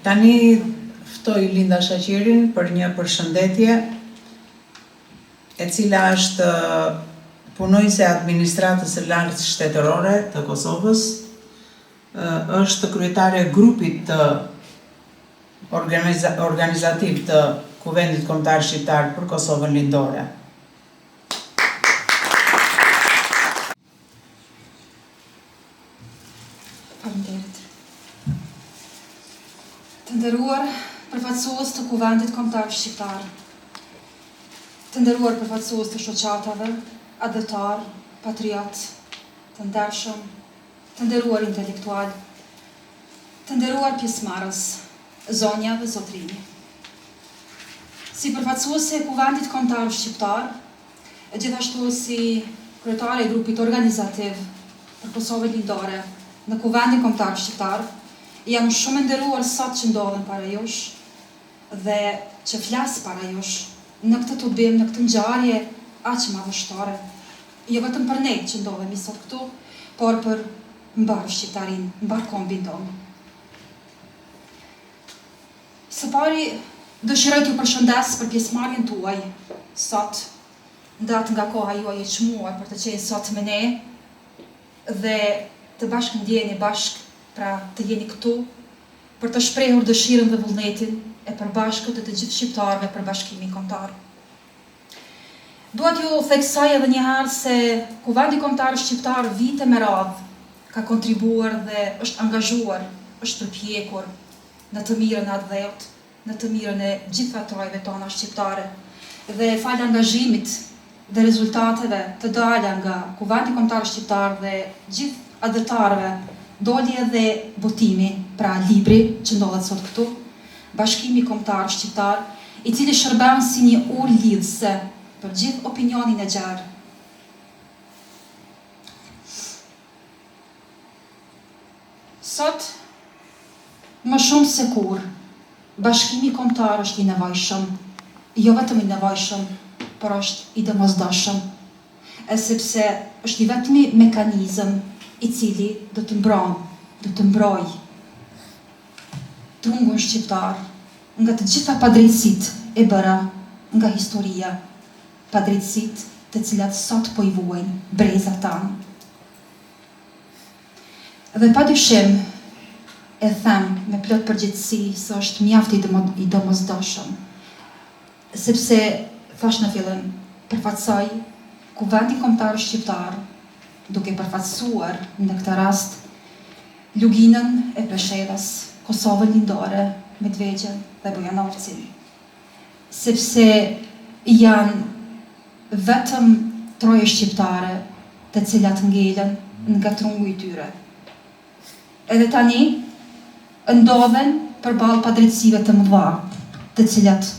Tani ftoj Linda Shaqirin për një përshëndetje e cila është punonjëse e administratës së lartë shtetërore të Kosovës, është kryetare e grupit të organizativ të Kuvendit Kombëtar Shqiptar për Kosovën Lindore. Faleminderit. Të nderuar përfaqësues të Kuvendit Kombëtar Shqiptar, të nderuar përfaqësues të shoqatave, atdhetarë, patriotë, të ndershëm, të nderuar intelektualë, të nderuar pjesëmarrës, zonja dhe zotërinj. Si përfaqësuese e Kuvendit Kombëtar Shqiptar, e gjithashtu si kryetare e grupit organizativ për Kosovën Lindore në Kuvendin Kombëtar Shqiptar, jam shumë e nderuar sot që ndodhem para jush dhe që flas para jush në këtë tubim, në këtë ngjarje aq madhështore. Jo vetëm për ne që ndodhemi sot këtu, por për mbarë shqiptarinë, mbarë kombin tonë. Së pari, dëshiroj t'ju përshëndes për pjesëmarrjen tuaj sot, ndatë nga koha juaj e çmuar për të qenë sot me ne dhe të bashkëndjeni bashkë, pra të jeni këtu për të shprehur dëshirën dhe vullnetin e përbashkët të të gjithë shqiptarëve për bashkimin kombëtar. Dua t'ju theksoj edhe një herë se Kuvendi Kombëtar Shqiptar vite me radhë ka kontribuar dhe është angazhuar, është përpjekur në të mirën e atdheut, në të mirën e gjitha trojeve tona shqiptare. Dhe falë angazhimit dhe rezultateve të dala nga Kuvendi Kombëtar Shqiptar dhe gjithë atdhetarëve, doli edhe botimi, pra libri që ndodhet sot këtu. Bashkimi Kombëtar Shqiptar, i cili shërben si një urë lidhëse për gjithë opinionin e gjerë. Sot, më shumë se kurrë, bashkimi kombëtar është i nevojshëm. Jo vetëm i nevojshëm, por është i domosdoshëm. E sepse është i vetmi mekanizëm i cili do të mbron, do të mbrojë trungun shqiptar nga të gjitha padrejtësitë e bëra nga historia, padrejtësitë të cilat sot po i vuajnë brezat tanë. Dhe pa dyshim, e them me plot përgjegjësi se është mjaft i domosdoshëm, sepse, thashë në fillim, përfaqësoj Kuvendin Kombëtar Shqiptar, duke përfaqësuar në këtë rast Luginën e Preshevës, Kosovën Lindore, Medvegjën dhe Bujanovcin. Sepse janë vetëm troje shqiptare të cilat ngelën nga trungu i tyre. Edhe tani ndodhen përballë padrejtësive të mëdha, të cilat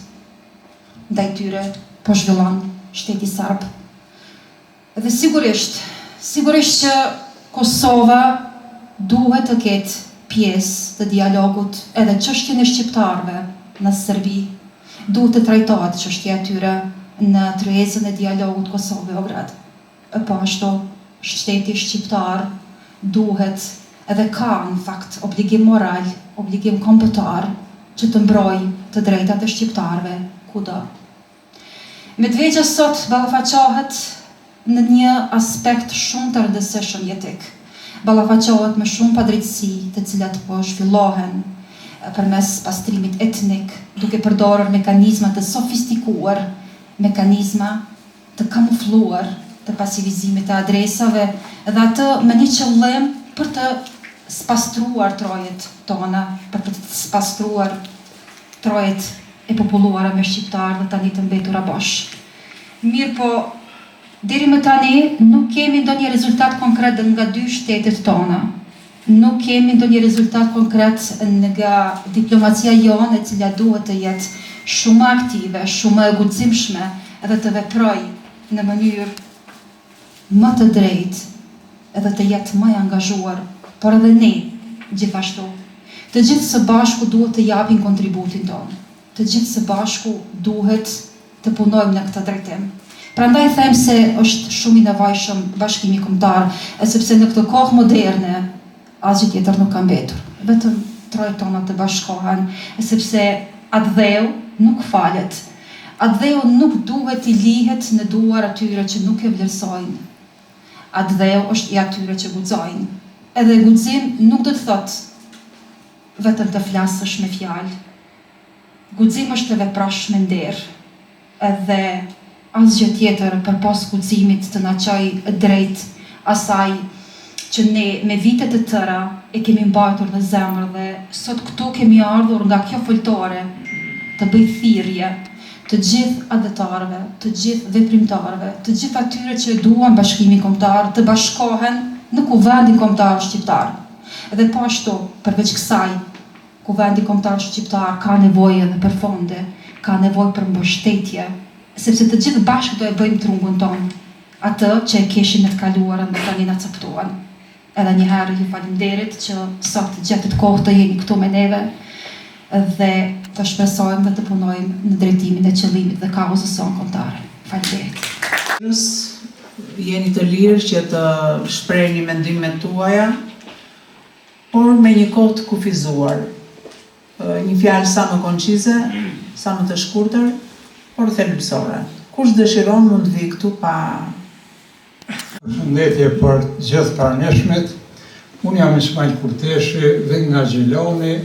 ndaj tyre po zhvillon shteti serb. Dhe sigurisht, sigurisht që Kosova duhet të ketë pjesë të dialogut edhe çështjen e shqiptarëve në Serbi, duhet të trajtohet çështja e tyre në tryezën e dialogut Kosovë-Beograd. E po ashtu, shteti shqiptar duhet edhe ka në fakt obligim moral, obligim kombëtar që të mbrojë të drejtat e shqiptarëve kudo. Medvegja sot ballafaqohet në një aspekt shumë të rëndësishëm jetik. Ballafaqohet me shumë padrejtësi të cilat po zhvillohen përmes pastrimit etnik, duke përdorur mekanizma të sofistikuar, mekanizma të kamufluar të pasivizimit të adresave dhe atë me një qëllim për të spastruar trojet tona, për të spastruar trojet e populluara me shqiptarë dhe tani të mbetura bosh. Mirëpo, deri më tani nuk kemi ndonjë rezultat konkret nga dy shtetet tona. Nuk kemi ndonjë rezultat konkret nga diplomacia jonë e cila duhet të jetë shumë më aktive, shumë më e guximshme dhe të veprojë në mënyrë më të drejtë edhe të jetë më e angazhuar, por edhe ne, gjithashtu. Të gjithë së bashku duhet të japim kontributin tonë. Të gjithë së bashku duhet të punojmë në këtë drejtim. Prandaj them se është shumë i nevojshëm bashkimi kombëtar, sepse në këtë kohë moderne asgjë tjetër nuk ka mbetur. Vetëm trojet tona të bashkohen, sepse atdheu nuk falet. Atdheu nuk duhet t'i lihet në duar atyre që nuk e vlerësojnë. Atdheu është i atyre që guxojnë. Edhe guxim nuk do të thotë vetëm të flasësh me fjalë. Guxim është të veprosh me nder. Edhe asgjë tjetër përpos guximit të na çojë drejt asaj që ne me vite të tëra e kemi mbajtur në zemër dhe sot këtu kemi ardhur nga kjo foltore të bëj thirrje të gjithë atdhetarëve, të gjithë veprimtarëve, të gjithë atyre që e duan bashkimin kombëtar të bashkohen në Kuvendin Kombëtar Shqiptar. Dhe po ashtu, përveç kësaj, Kuvendi Kombëtar Shqiptar ka nevojë edhe për fonde, ka nevojë për mbështetje, sepse të gjithë bashkë do e bëjmë trungun tonë, atë që e kishim në të kaluarën dhe tani na copëtuan. Edhe një herë ju faleminderit që sot gjetët kohë të jeni këtu me neve dhe të shpresojmë dhe të punojmë në drejtimin e qëllimit dhe kauzës sonë kombëtare. Faleminderit. Jeni të lirë që të shprehni mendimet tuaja. Por me një kohë të kufizuar. Një fjalë sa më konçize, sa më të shkurtër, por thelbësore. Kush dëshiron mund të vijë këtu pa. Përshëndetje për të gjithë pranishmit. Unë jam Ismajl Kurteshi, vij nga Gjilani,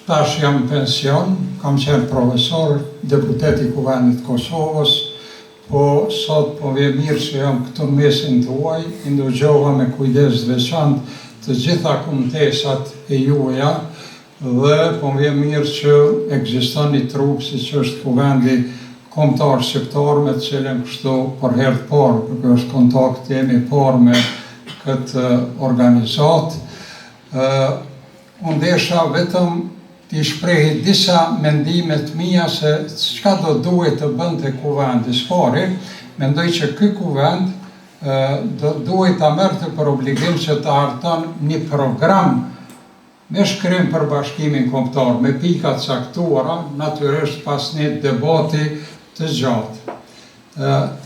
tash jam në pension, kam qenë profesor, deputet i Kuvendit të Kosovës, Po sot po vjen mirë që jam këtu në mesin tuaj, i ndëgjova me kujdes të veçantë të gjitha kumtesat e juaja dhe po më vjen mirë që ekziston një trup siç është Kuvendi Kombëtar Shqiptar me të cilën kështu për herë të parë, ky është kontakti im i parë me këtë organizatë. Unë desha vetëm. t'i shprehi disa mendime të mia se çka do duhej të bënte Kuvendi. Së pari, mendoj që ky Kuvend do duhej ta merrte për obligim që të harton një program me shkrim për bashkimin kombëtar, me pika të caktuara, natyrisht pas një debati të gjatë.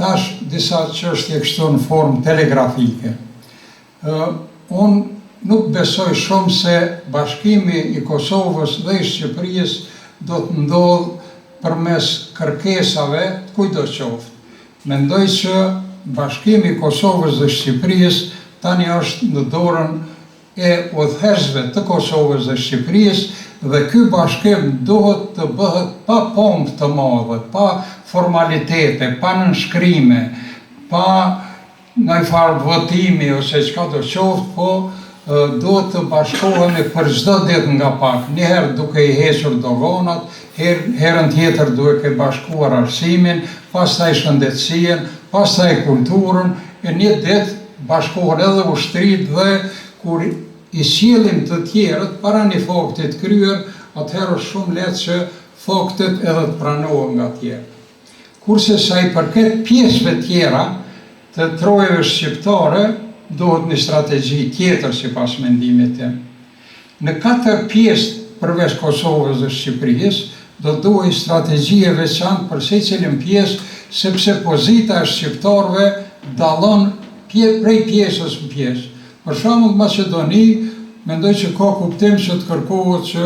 Tash disa çështje kështu në formë telegrafike. Unë nuk besoj shumë se bashkimi i Kosovës dhe i Shqipërisë do të ndodhë përmes kërkesave të kujtdo qoftë. Mendoj që bashkimi i Kosovës dhe Shqipërisë tani është në dorën e udhëheqësve të Kosovës dhe Shqipërisë dhe ky bashkim duhet të bëhet pa pompë të madhe, pa formalitete, pa nënshkrime, pa Ndonjëfarë votimi ose çka do qoftë, po duhet të bashkohemi për çdo ditë nga pak, një herë duke i hequr doganat, herë, herën tjetër duke bashkuar arsimin, pastaj shëndetësinë, pastaj kulturën, e një ditë bashkohen edhe ushtritë dhe kur i sjellim të tjerët para një fakti të kryer, atëherë është shumë lehtë që faktet edhe të pranohen nga tjerët. Kurse sa i përket pjesëve tjera të trojeve shqiptare, duhet një strategji tjetër sipas mendimit tim. Në katër pjesë përveç Kosovës dhe Shqipërisë, do duhej strategji e veçantë për secilën pjesë sepse pozita e shqiptarëve dallon prej pjesës në pjesë. Për shembull në Maqedoni, mendoj që ka kuptim që të kërkohet që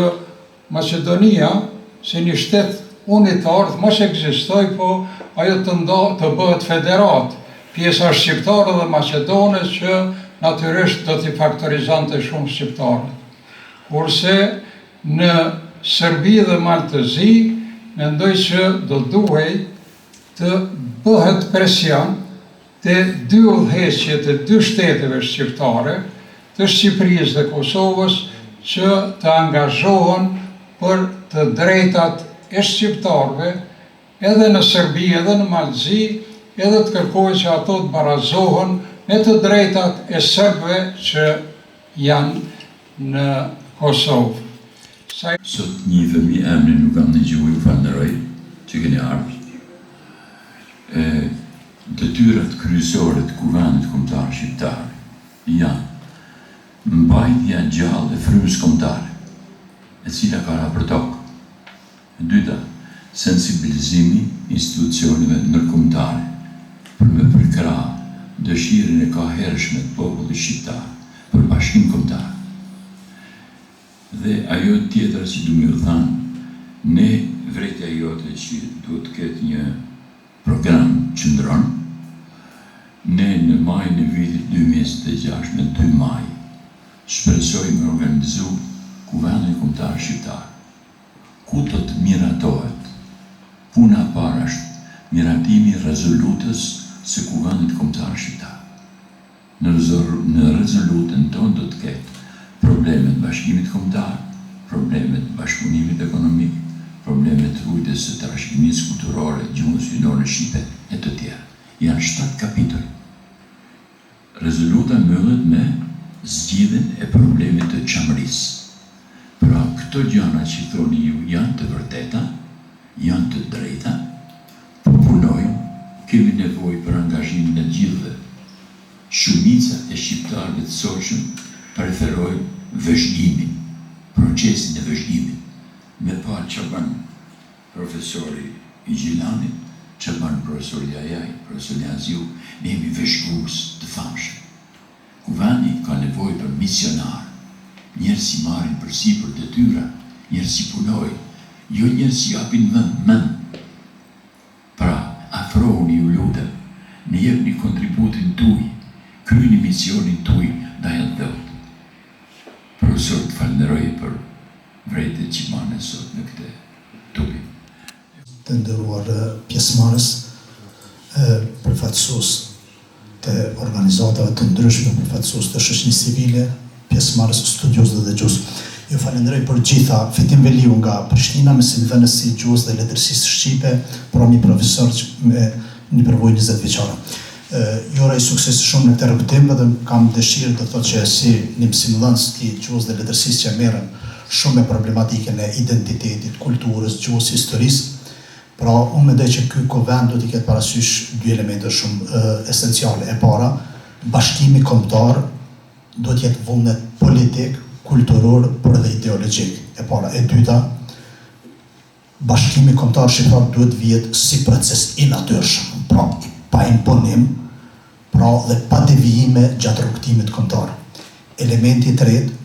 Maqedonia, si një shtet unitar të mos ekzistojë po ajo të nda të bëhet federatë, pjesa shqiptare dhe maqedone që natyrisht do t'i faktorizonte shumë shqiptarët. Kurse në Serbi dhe Mal të Zi mendoj që do duhej të bëhet presion te dy udhëheqjet e dy shteteve shqiptare, të Shqipërisë dhe Kosovës, që të angazhohen për të drejtat e shqiptarëve edhe në Serbi edhe në Mal të Zi, edhe të kërkojnë që ato të barazohen me të drejtat e serbëve që janë në Kosovë. Sa i. Sot njihemi emrin nuk kam ndëgju ju falënderoj që keni ardhur. E detyrat kryesore të Kuvendit Kombëtar Shqiptar janë mbajtja gjallë e frymës kombëtare, e cila ka ra për tokë. E dyta, sensibilizimi i institucioneve ndërkombëtare për me përkrah dëshirën e kahershme të popullit shqiptar për bashkim kombëtar. Dhe ajo tjetra që du me ju thanë, ne vërejtja jote që duhet të ketë një program qëndron, ne në majin e vitit 2026, në 2 maj, shpresoj me organizu Kuvendin Kombëtar Shqiptar, ku do të miratohet. Puna e parë është miratimi i rezolutës së Kuvendit Kombëtar Shqiptar. Në në rezolutën tonë do të ketë probleme të bashkimit kombëtar, probleme të bashkëpunimit ekonomik, probleme të ruajtjes së trashëgimisë kulturore, gjuhës hyjnore shqipe e të tjera. Janë shtatë kapituj. Rezoluta mbyllet me zgjidhjen e problemit të Çamërisë. Pra, këto gjana që thoni ju janë të vërteta, janë të drejta, po punojmë, kemi nevojë për angazhimin e të gjithëve. Shumica e shqiptarëve të sotshëm preferojnë vëzhgimin, procesin e vëzhgimit. Me pa ça bën profesori i Gjilanit, ça bën profesori Jahjaj, profesori Haxhiu, ne jemi vëzhgues të famshëm. Kuvendi ka nevojë për misionarë, njerëz që marrin përsipër detyra, njerëz që punojnë, jo njerëz që japin mend. Pra, afrohuni ju lutem, na jepni kontributin tuj, kryeni misionin tuj ndaj atdheut. Profesor, të falënderoj për vërejtjet që bane sot në këtë tubim. Të nderuar pjesëmarrës, përfaqësues të organizatave të ndryshme, përfaqësues të shoqërisë civile, pjesëmarrës, studiues dhe dëgjues. Ju falënderoj për gjitha. Fitim Veliu nga Prishtina, mësimdhënës i gjuhës dhe letërsisë shqipe, pra një profesor me një përvojë 20 vjeçare. Ju uroj sukses shumë në këtë rrugëtim dhe kam dëshirë do të thotë që si një mësimdhënës i gjuhës dhe letërsisë që merrem. shumë me problematikën e identitetit, kulturës, gjuhës, historisë. Pra, unë mendoj që ky kuvend duhet t'i ketë parasysh dy elemente shumë esenciale. E para, bashkimi kombëtar duhet të jetë vullnet politik, kulturor, por edhe ideologjik. E para. E dyta, Bashkimi Kombëtar Shqiptar duhet të vihet si proces i natyrshëm, pra pa imponim, pra dhe pa devijime gjatë rrugëtimit kombëtar. Elementi i tretë,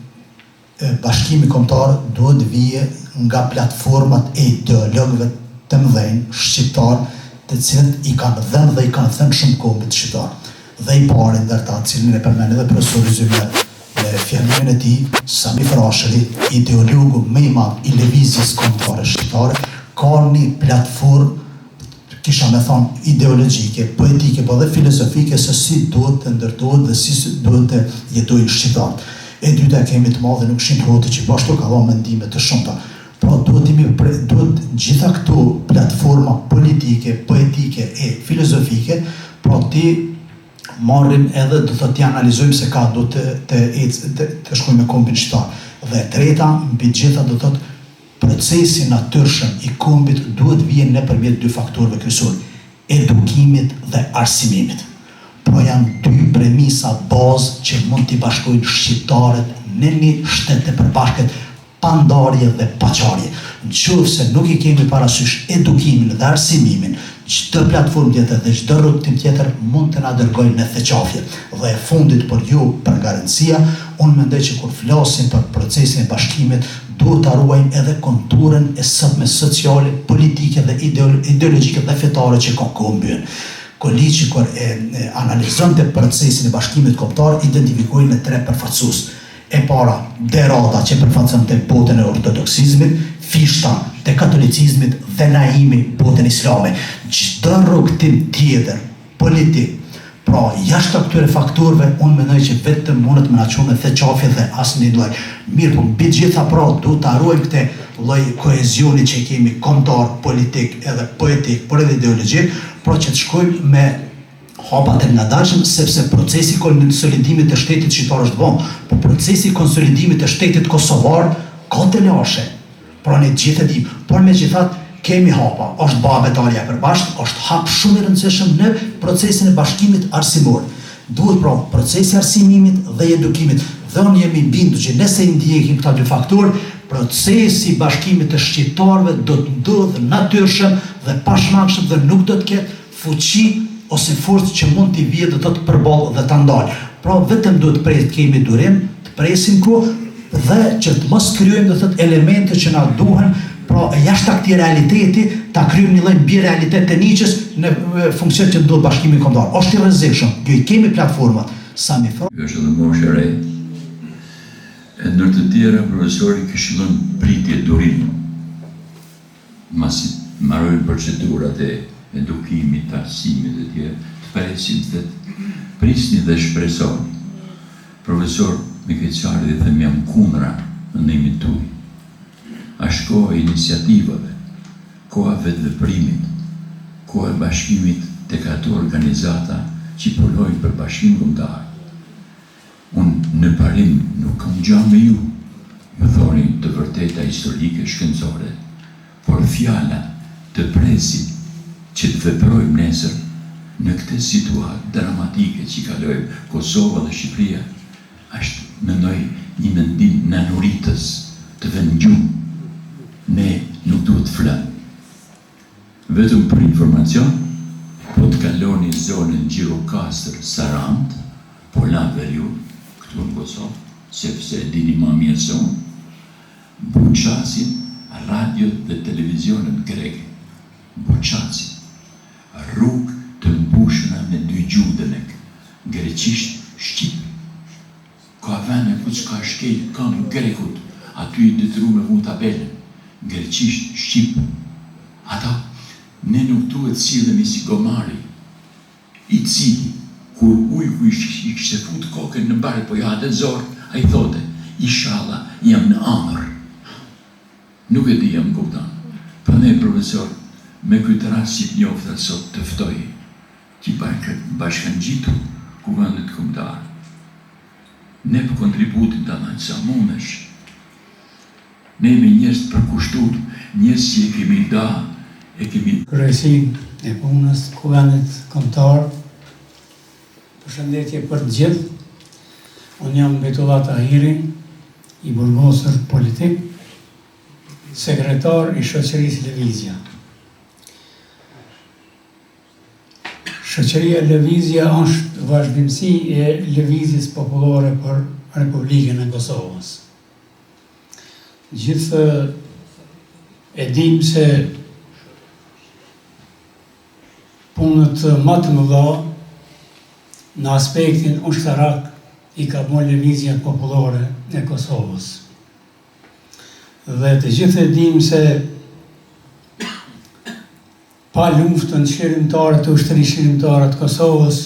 Bashkimi Kombëtar duhet të vijë nga platformat e ideologëve të mëdhenj shqiptarë të cilët i kanë dhënë dhe i kanë thënë shumë kombit shqiptar. Dhe i pari ndër ta, të cilin e përmendi edhe profesori Zymer në fjalimin e tij, Sami Frashëri, ideologu më i madh i lëvizjes kombëtare shqiptare, ka një platformë, kisha me thonë, ideologjike, poetike, po dhe filozofike se si duhet të ndërtohet dhe si duhet të jetojnë shqiptarët. E dyta e kemi të madhin Ukshin Hoti që po ashtu ka dhënë mendime të shumta. Pra duhet jemi pre, duhet gjitha këto platforma politike, poetike e filozofike, pra t'i marrim edhe do të t'i analizojmë se ka duhet të të ecë të, të shkojmë me kombin shqiptar. Dhe e treta, mbi të gjitha do të thotë procesi i natyrshëm i kombit duhet vijë nëpërmjet dy faktorëve kryesorë, edukimit dhe arsimimit. Pra janë dy premisa bazë që mund t'i bashkojnë shqiptarët në një shtet të përbashkët pa ndarje dhe pa çarje. Në qoftë se nuk i kemi parasysh edukimin dhe arsimimin, çdo platformë tjetër dhe çdo rrugëtim tjetër mund të na dërgojë në theqafje. Dhe e fundit, por jo për nga rëndësia, unë mendoj që kur flasim për procesin e bashkimit, duhet ta ruajmë edhe konturën e sotme sociale, politike dhe ideologjike dhe fetare që ka kombi ynë. Koliqi kur e analizonte procesin e bashkimit kombëtar, identifikoi në tre përfaqësues. E para, De Rada që përfaqësonte botën e ortodoksizmit, Fishta të katolicizmit dhe Naimi botën islame. Çdo rrugëtim tjetër politik, pra jashtë këtyre faktorëve, unë mendoj që vetëm mundet me na çu në theqafje dhe asnjë lloj. Mirëpo, mbi të gjitha pra duhet ta ruajmë këtë lloj kohezioni që kemi kombëtar, politik edhe poetik, por edhe ideologjik, pra që të shkojmë me hapa të ngadalshëm sepse procesi i konsolidimit të shtetit shqiptar është bo, po procesi i konsolidimit të shtetit kosovar ka telashe. Pra ne të gjithë e dimë, por megjithatë kemi hapa, është ba abetarja e përbashkët, është hap shumë i rëndësishëm në procesin e bashkimit arsimor. Duhet pra procesi i arsimimit dhe i edukimit dhe unë jam i bindur që nëse i ndjekim këta dy faktorë, procesi i bashkimit të shqiptarëve do të ndodhë natyrshëm dhe pashmangshëm dhe nuk do të ketë fuqi ose forcë që mund t'i vijë do të thotë përballë dhe ta ndalë. Pra vetëm duhet të pres të kemi durim, të presim kohë dhe që të mos krijojmë do të thotë elemente që na duhen, pra jashtë këtij realiteti ta krijojmë një lloj mbi realitet të Niçes në funksion që ndodh bashkimi kombëtar. Është i rrezikshëm. Jo i kemi platformat. Sami Kjo është edhe moshë e re. E ndër të tjera profesori këshillon pritje durim. Masi të mbarojnë procedurat e edukimit, arsimit e tjerë, të presim të prisni dhe shpresoni. Profesor, me keqardhje them jam kundra mendimit tuaj. Asht koha e iniciativave, koha e vetëveprimit, koha e bashkimit tek ato organizata që punojnë për bashkim kombëtar. Unë në parim nuk kam gja me ju, ju thoni të vërteta historike shkencore, por fjala të presim që të veprojmë nesër në këtë situatë dramatike që kalojmë Kosova dhe Shqipëria është mendoj një mendim nanuritës të vën në gjumë ne nuk duhet të flëmë. Vetëm për informacion, po të kaloni zonën Gjirokastër Sarandë, po la veriun, këtu në Kosovë, sepse e dini ma mirë se unë, buçasin radiot dhe televizionet greke, buçasin, rrugë të mbushuna me dy gjuhë demek, greqisht, shqip. Ka vene ku s'ka shkel kam grekut aty i detyru me vu tabelën greqisht shqip ata ne nuk duhet sillemi si gomari i cili kur ujku i kishte fut kokën në bark po ja hante zor ai thote ishalla jam në andërr nuk e di a më kupton prandaj profesor me këtë rast që të njofta sot të ftoj T'i bashkangjitu Kuvendit Kombëtar. Nep kontributin ta dhënë sa mundesh. Ne jemi njerëz të përkushtuar, njerëz që e kemi da, e kemi. Kryesinë e punës të Kuvendit Kombëtar. Përshëndetje për të gjithë. Unë jam Bejtullah Tahiri, i burgosur politik, sekretar i shoqërisë Lëvizja. Shoqëria Lëvizja është vazhdimësi e Lëvizjes Popullore për Republikën e Kosovës. Gjithë e dimë se punët ma të mëdha në aspektin ushtarak i ka bo Lëvizja Popullore e Kosovës. Dhe të gjithë e dimë se pa luftën çlirimtare të Ushtrisë Çlirimtare të Kosovës,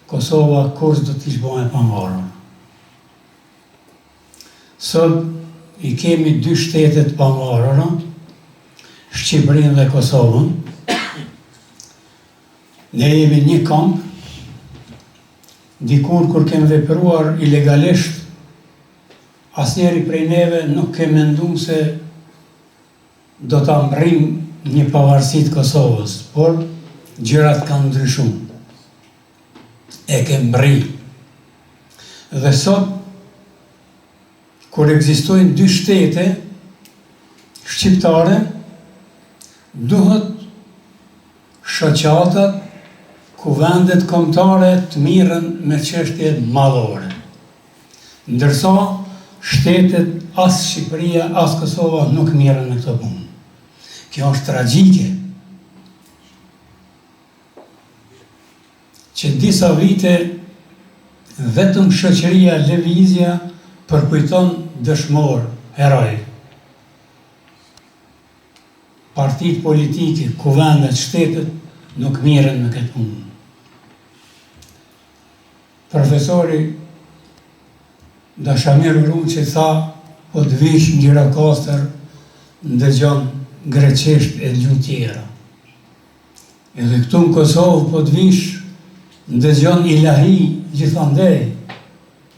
Kosova kurrë s'do të ish bo e pavarur. Sot i kemi dy shtete të pavarura, Shqipërinë dhe Kosovën. Ne jemi një komb. Dikur kur kemi vepruar ilegalisht, asnjëri prej neve nuk ke mendu se do ta mrrijmë një pavarësi të Kosovës, por gjërat kanë ndryshu. E kem mrri. Dhe sot, kur ekzistojnë dy shtete shqiptare, duhet shoqatat, kuvendet kombëtare të mirren me çështje madhore. Ndërsa, shtetet as Shqipëria, as Kosova nuk mirren me këto punë. Kjo është tragjike. Që disa vite vetëm shoqëria Lëvizja përkujton dëshmorë, heroj. Partitë politike, kuvendet, shtetet nuk mirren me këtë punë. Profesori Dashamir Uruçi tha po të vish në Gjirokastër ndëgjon greqisht e gjuhë tjera. Edhe këtu në Kosovë po të vish ndëgjon ilahi gjithandej,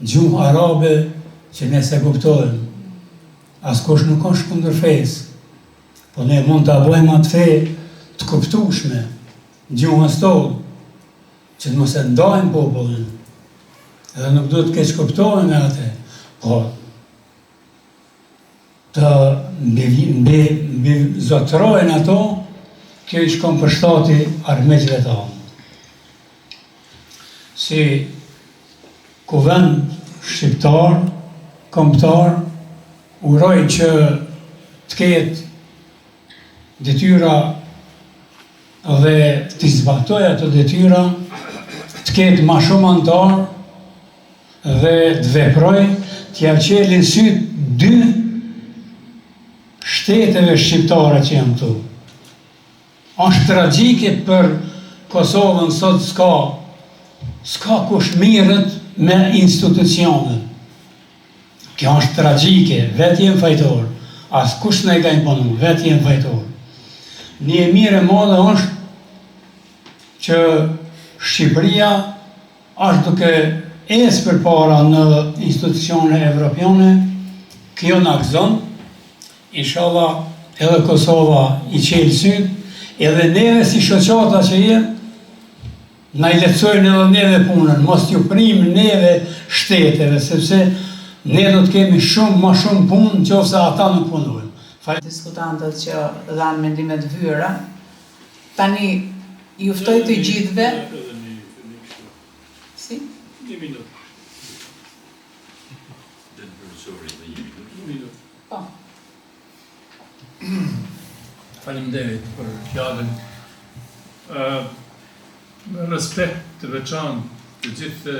gjuhë arabe që ne s'e kuptojmë. Askush nuk është kundër fesë, po ne mund ta bëjmë atë fe të kuptueshme, gjuhës tonë, që të mos e ndajmë popullin, edhe nuk duhet të keqkuptohen me atë, po të mbi, mbi, mbizotërojnë ato, kjo i shkon për shtati armiqve tanë. Si kuvend shqiptar, kombëtar, uroj që të ketë detyra dhe t'i zbatojë ato detyra, të ketë ma shumë anëtarë dhe të veprojë, t'ia çelin sytë dy shteteve shqiptare që janë këtu. Është tragjike për Kosovën sot s'ka s'ka kush mirret me institucionet. Kjo është tragjike, vetë jem fajtor, askush s'na e ka imponu, vetë jem fajtor. Një e mirë e madhe është që Shqipëria është duke ecë përpara në institucione evropiane, kjo na gëzon, inshallah edhe Kosova i çel sytë, edhe neve si shoqata që jem, Na i lehtësojnë edhe neve punën, mos t'ju prijmë neve shteteve, sepse ne do të kemi shumë ma shumë punë në qoftë se ata nuk punojnë. Fal. Diskutantët që dhanë mendime të vyera. Tani ju ftoj të gjithëve. Si? Një minutë. Po. Faleminderit për fjalën. Ë me respekt të veçantë të gjithë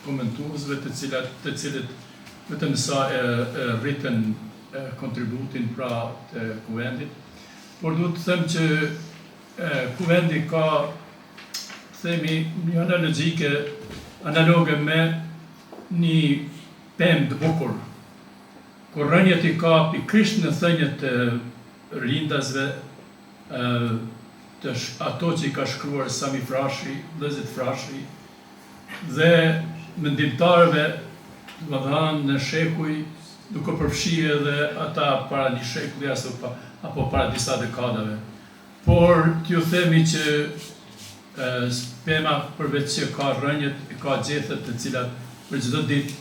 komentuesve të cilat të cilët vetëm sa e, e rritën kontributin pra të kuvendit, por duhet të them që e, kuvendi ka themi një analogjike analoge me një pemë të bukur Ku rrënjët i ka pikërisht në thëniet të rilindasve, të ato që i ka shkruar Sami Frashëri, vëllezërit Frashëri dhe mendimtarëve, domethënë në shekuj duke përfshi edhe ata para një shekulli apo para disa dekadave. Por t'ju themi që pema përveç që ka rrënjët e ka gjethet të cilat për çdo ditë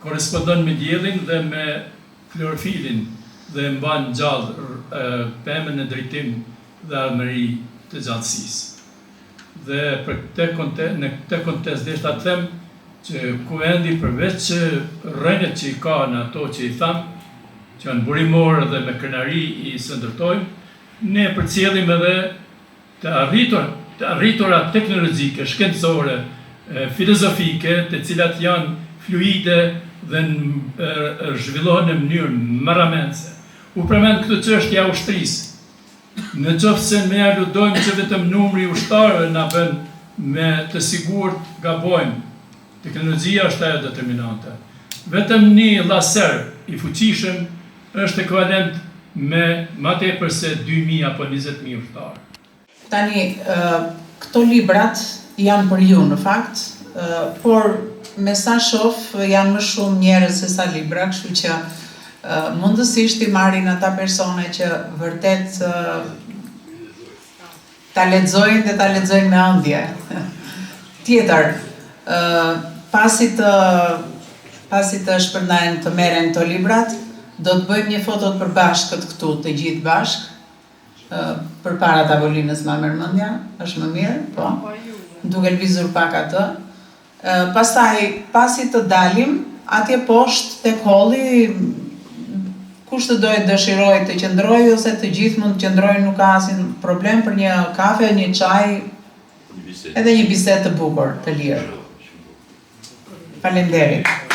korrespondon me diellin dhe me klorofilin dhe e mban gjallë pemën në drejtim dhe ardhmëri të gjallësisë. Dhe për këtë konte, në këtë kontekst deshta të them që Kuvendi përveç që rrënjët që i ka në ato që i thamë, që janë burimore dhe me krenari i sendërtojmë, ne përcjellim edhe të arritur, të arritura teknologjike, shkencore, filozofike, të cilat janë fluide dhe zhvillohen në mënyrë marramendëse. U përmend këtu çështja e ushtrisë. Në qoftë se ne aludojmë që vetëm numri i ushtarëve na bën me të sigurt, gabojmë. Teknologjia është ajo determinante. Vetëm një laser i fuqishëm është ekuivalent me ma tepër se 2000 apo 20000 ushtarë. Tani, këto librat janë për ju në fakt, por me sa shof janë më shumë njerëz se sa libra, kështu që mundësisht i marrin ata persona që vërtet ta lexojnë dhe ta lexojnë me ëndje. Tjetër, pasi të pasi të shpërndajnë të merren këto librat, do të bëjmë një foto të përbashkët këtu të gjithë bashkë, përpara tavolinës ma merr mendja, është më mirë, po. Duke lëvizur pak atë. Pastaj, pasi të dalim, atje poshtë tek holli, kush të dojë dëshirojë të qëndrojë ose të gjithë mund të qëndrojnë, nuk ka asnjë problem për një kafe, një çaj, edhe një bisedë të bukur, të lirë. Faleminderit.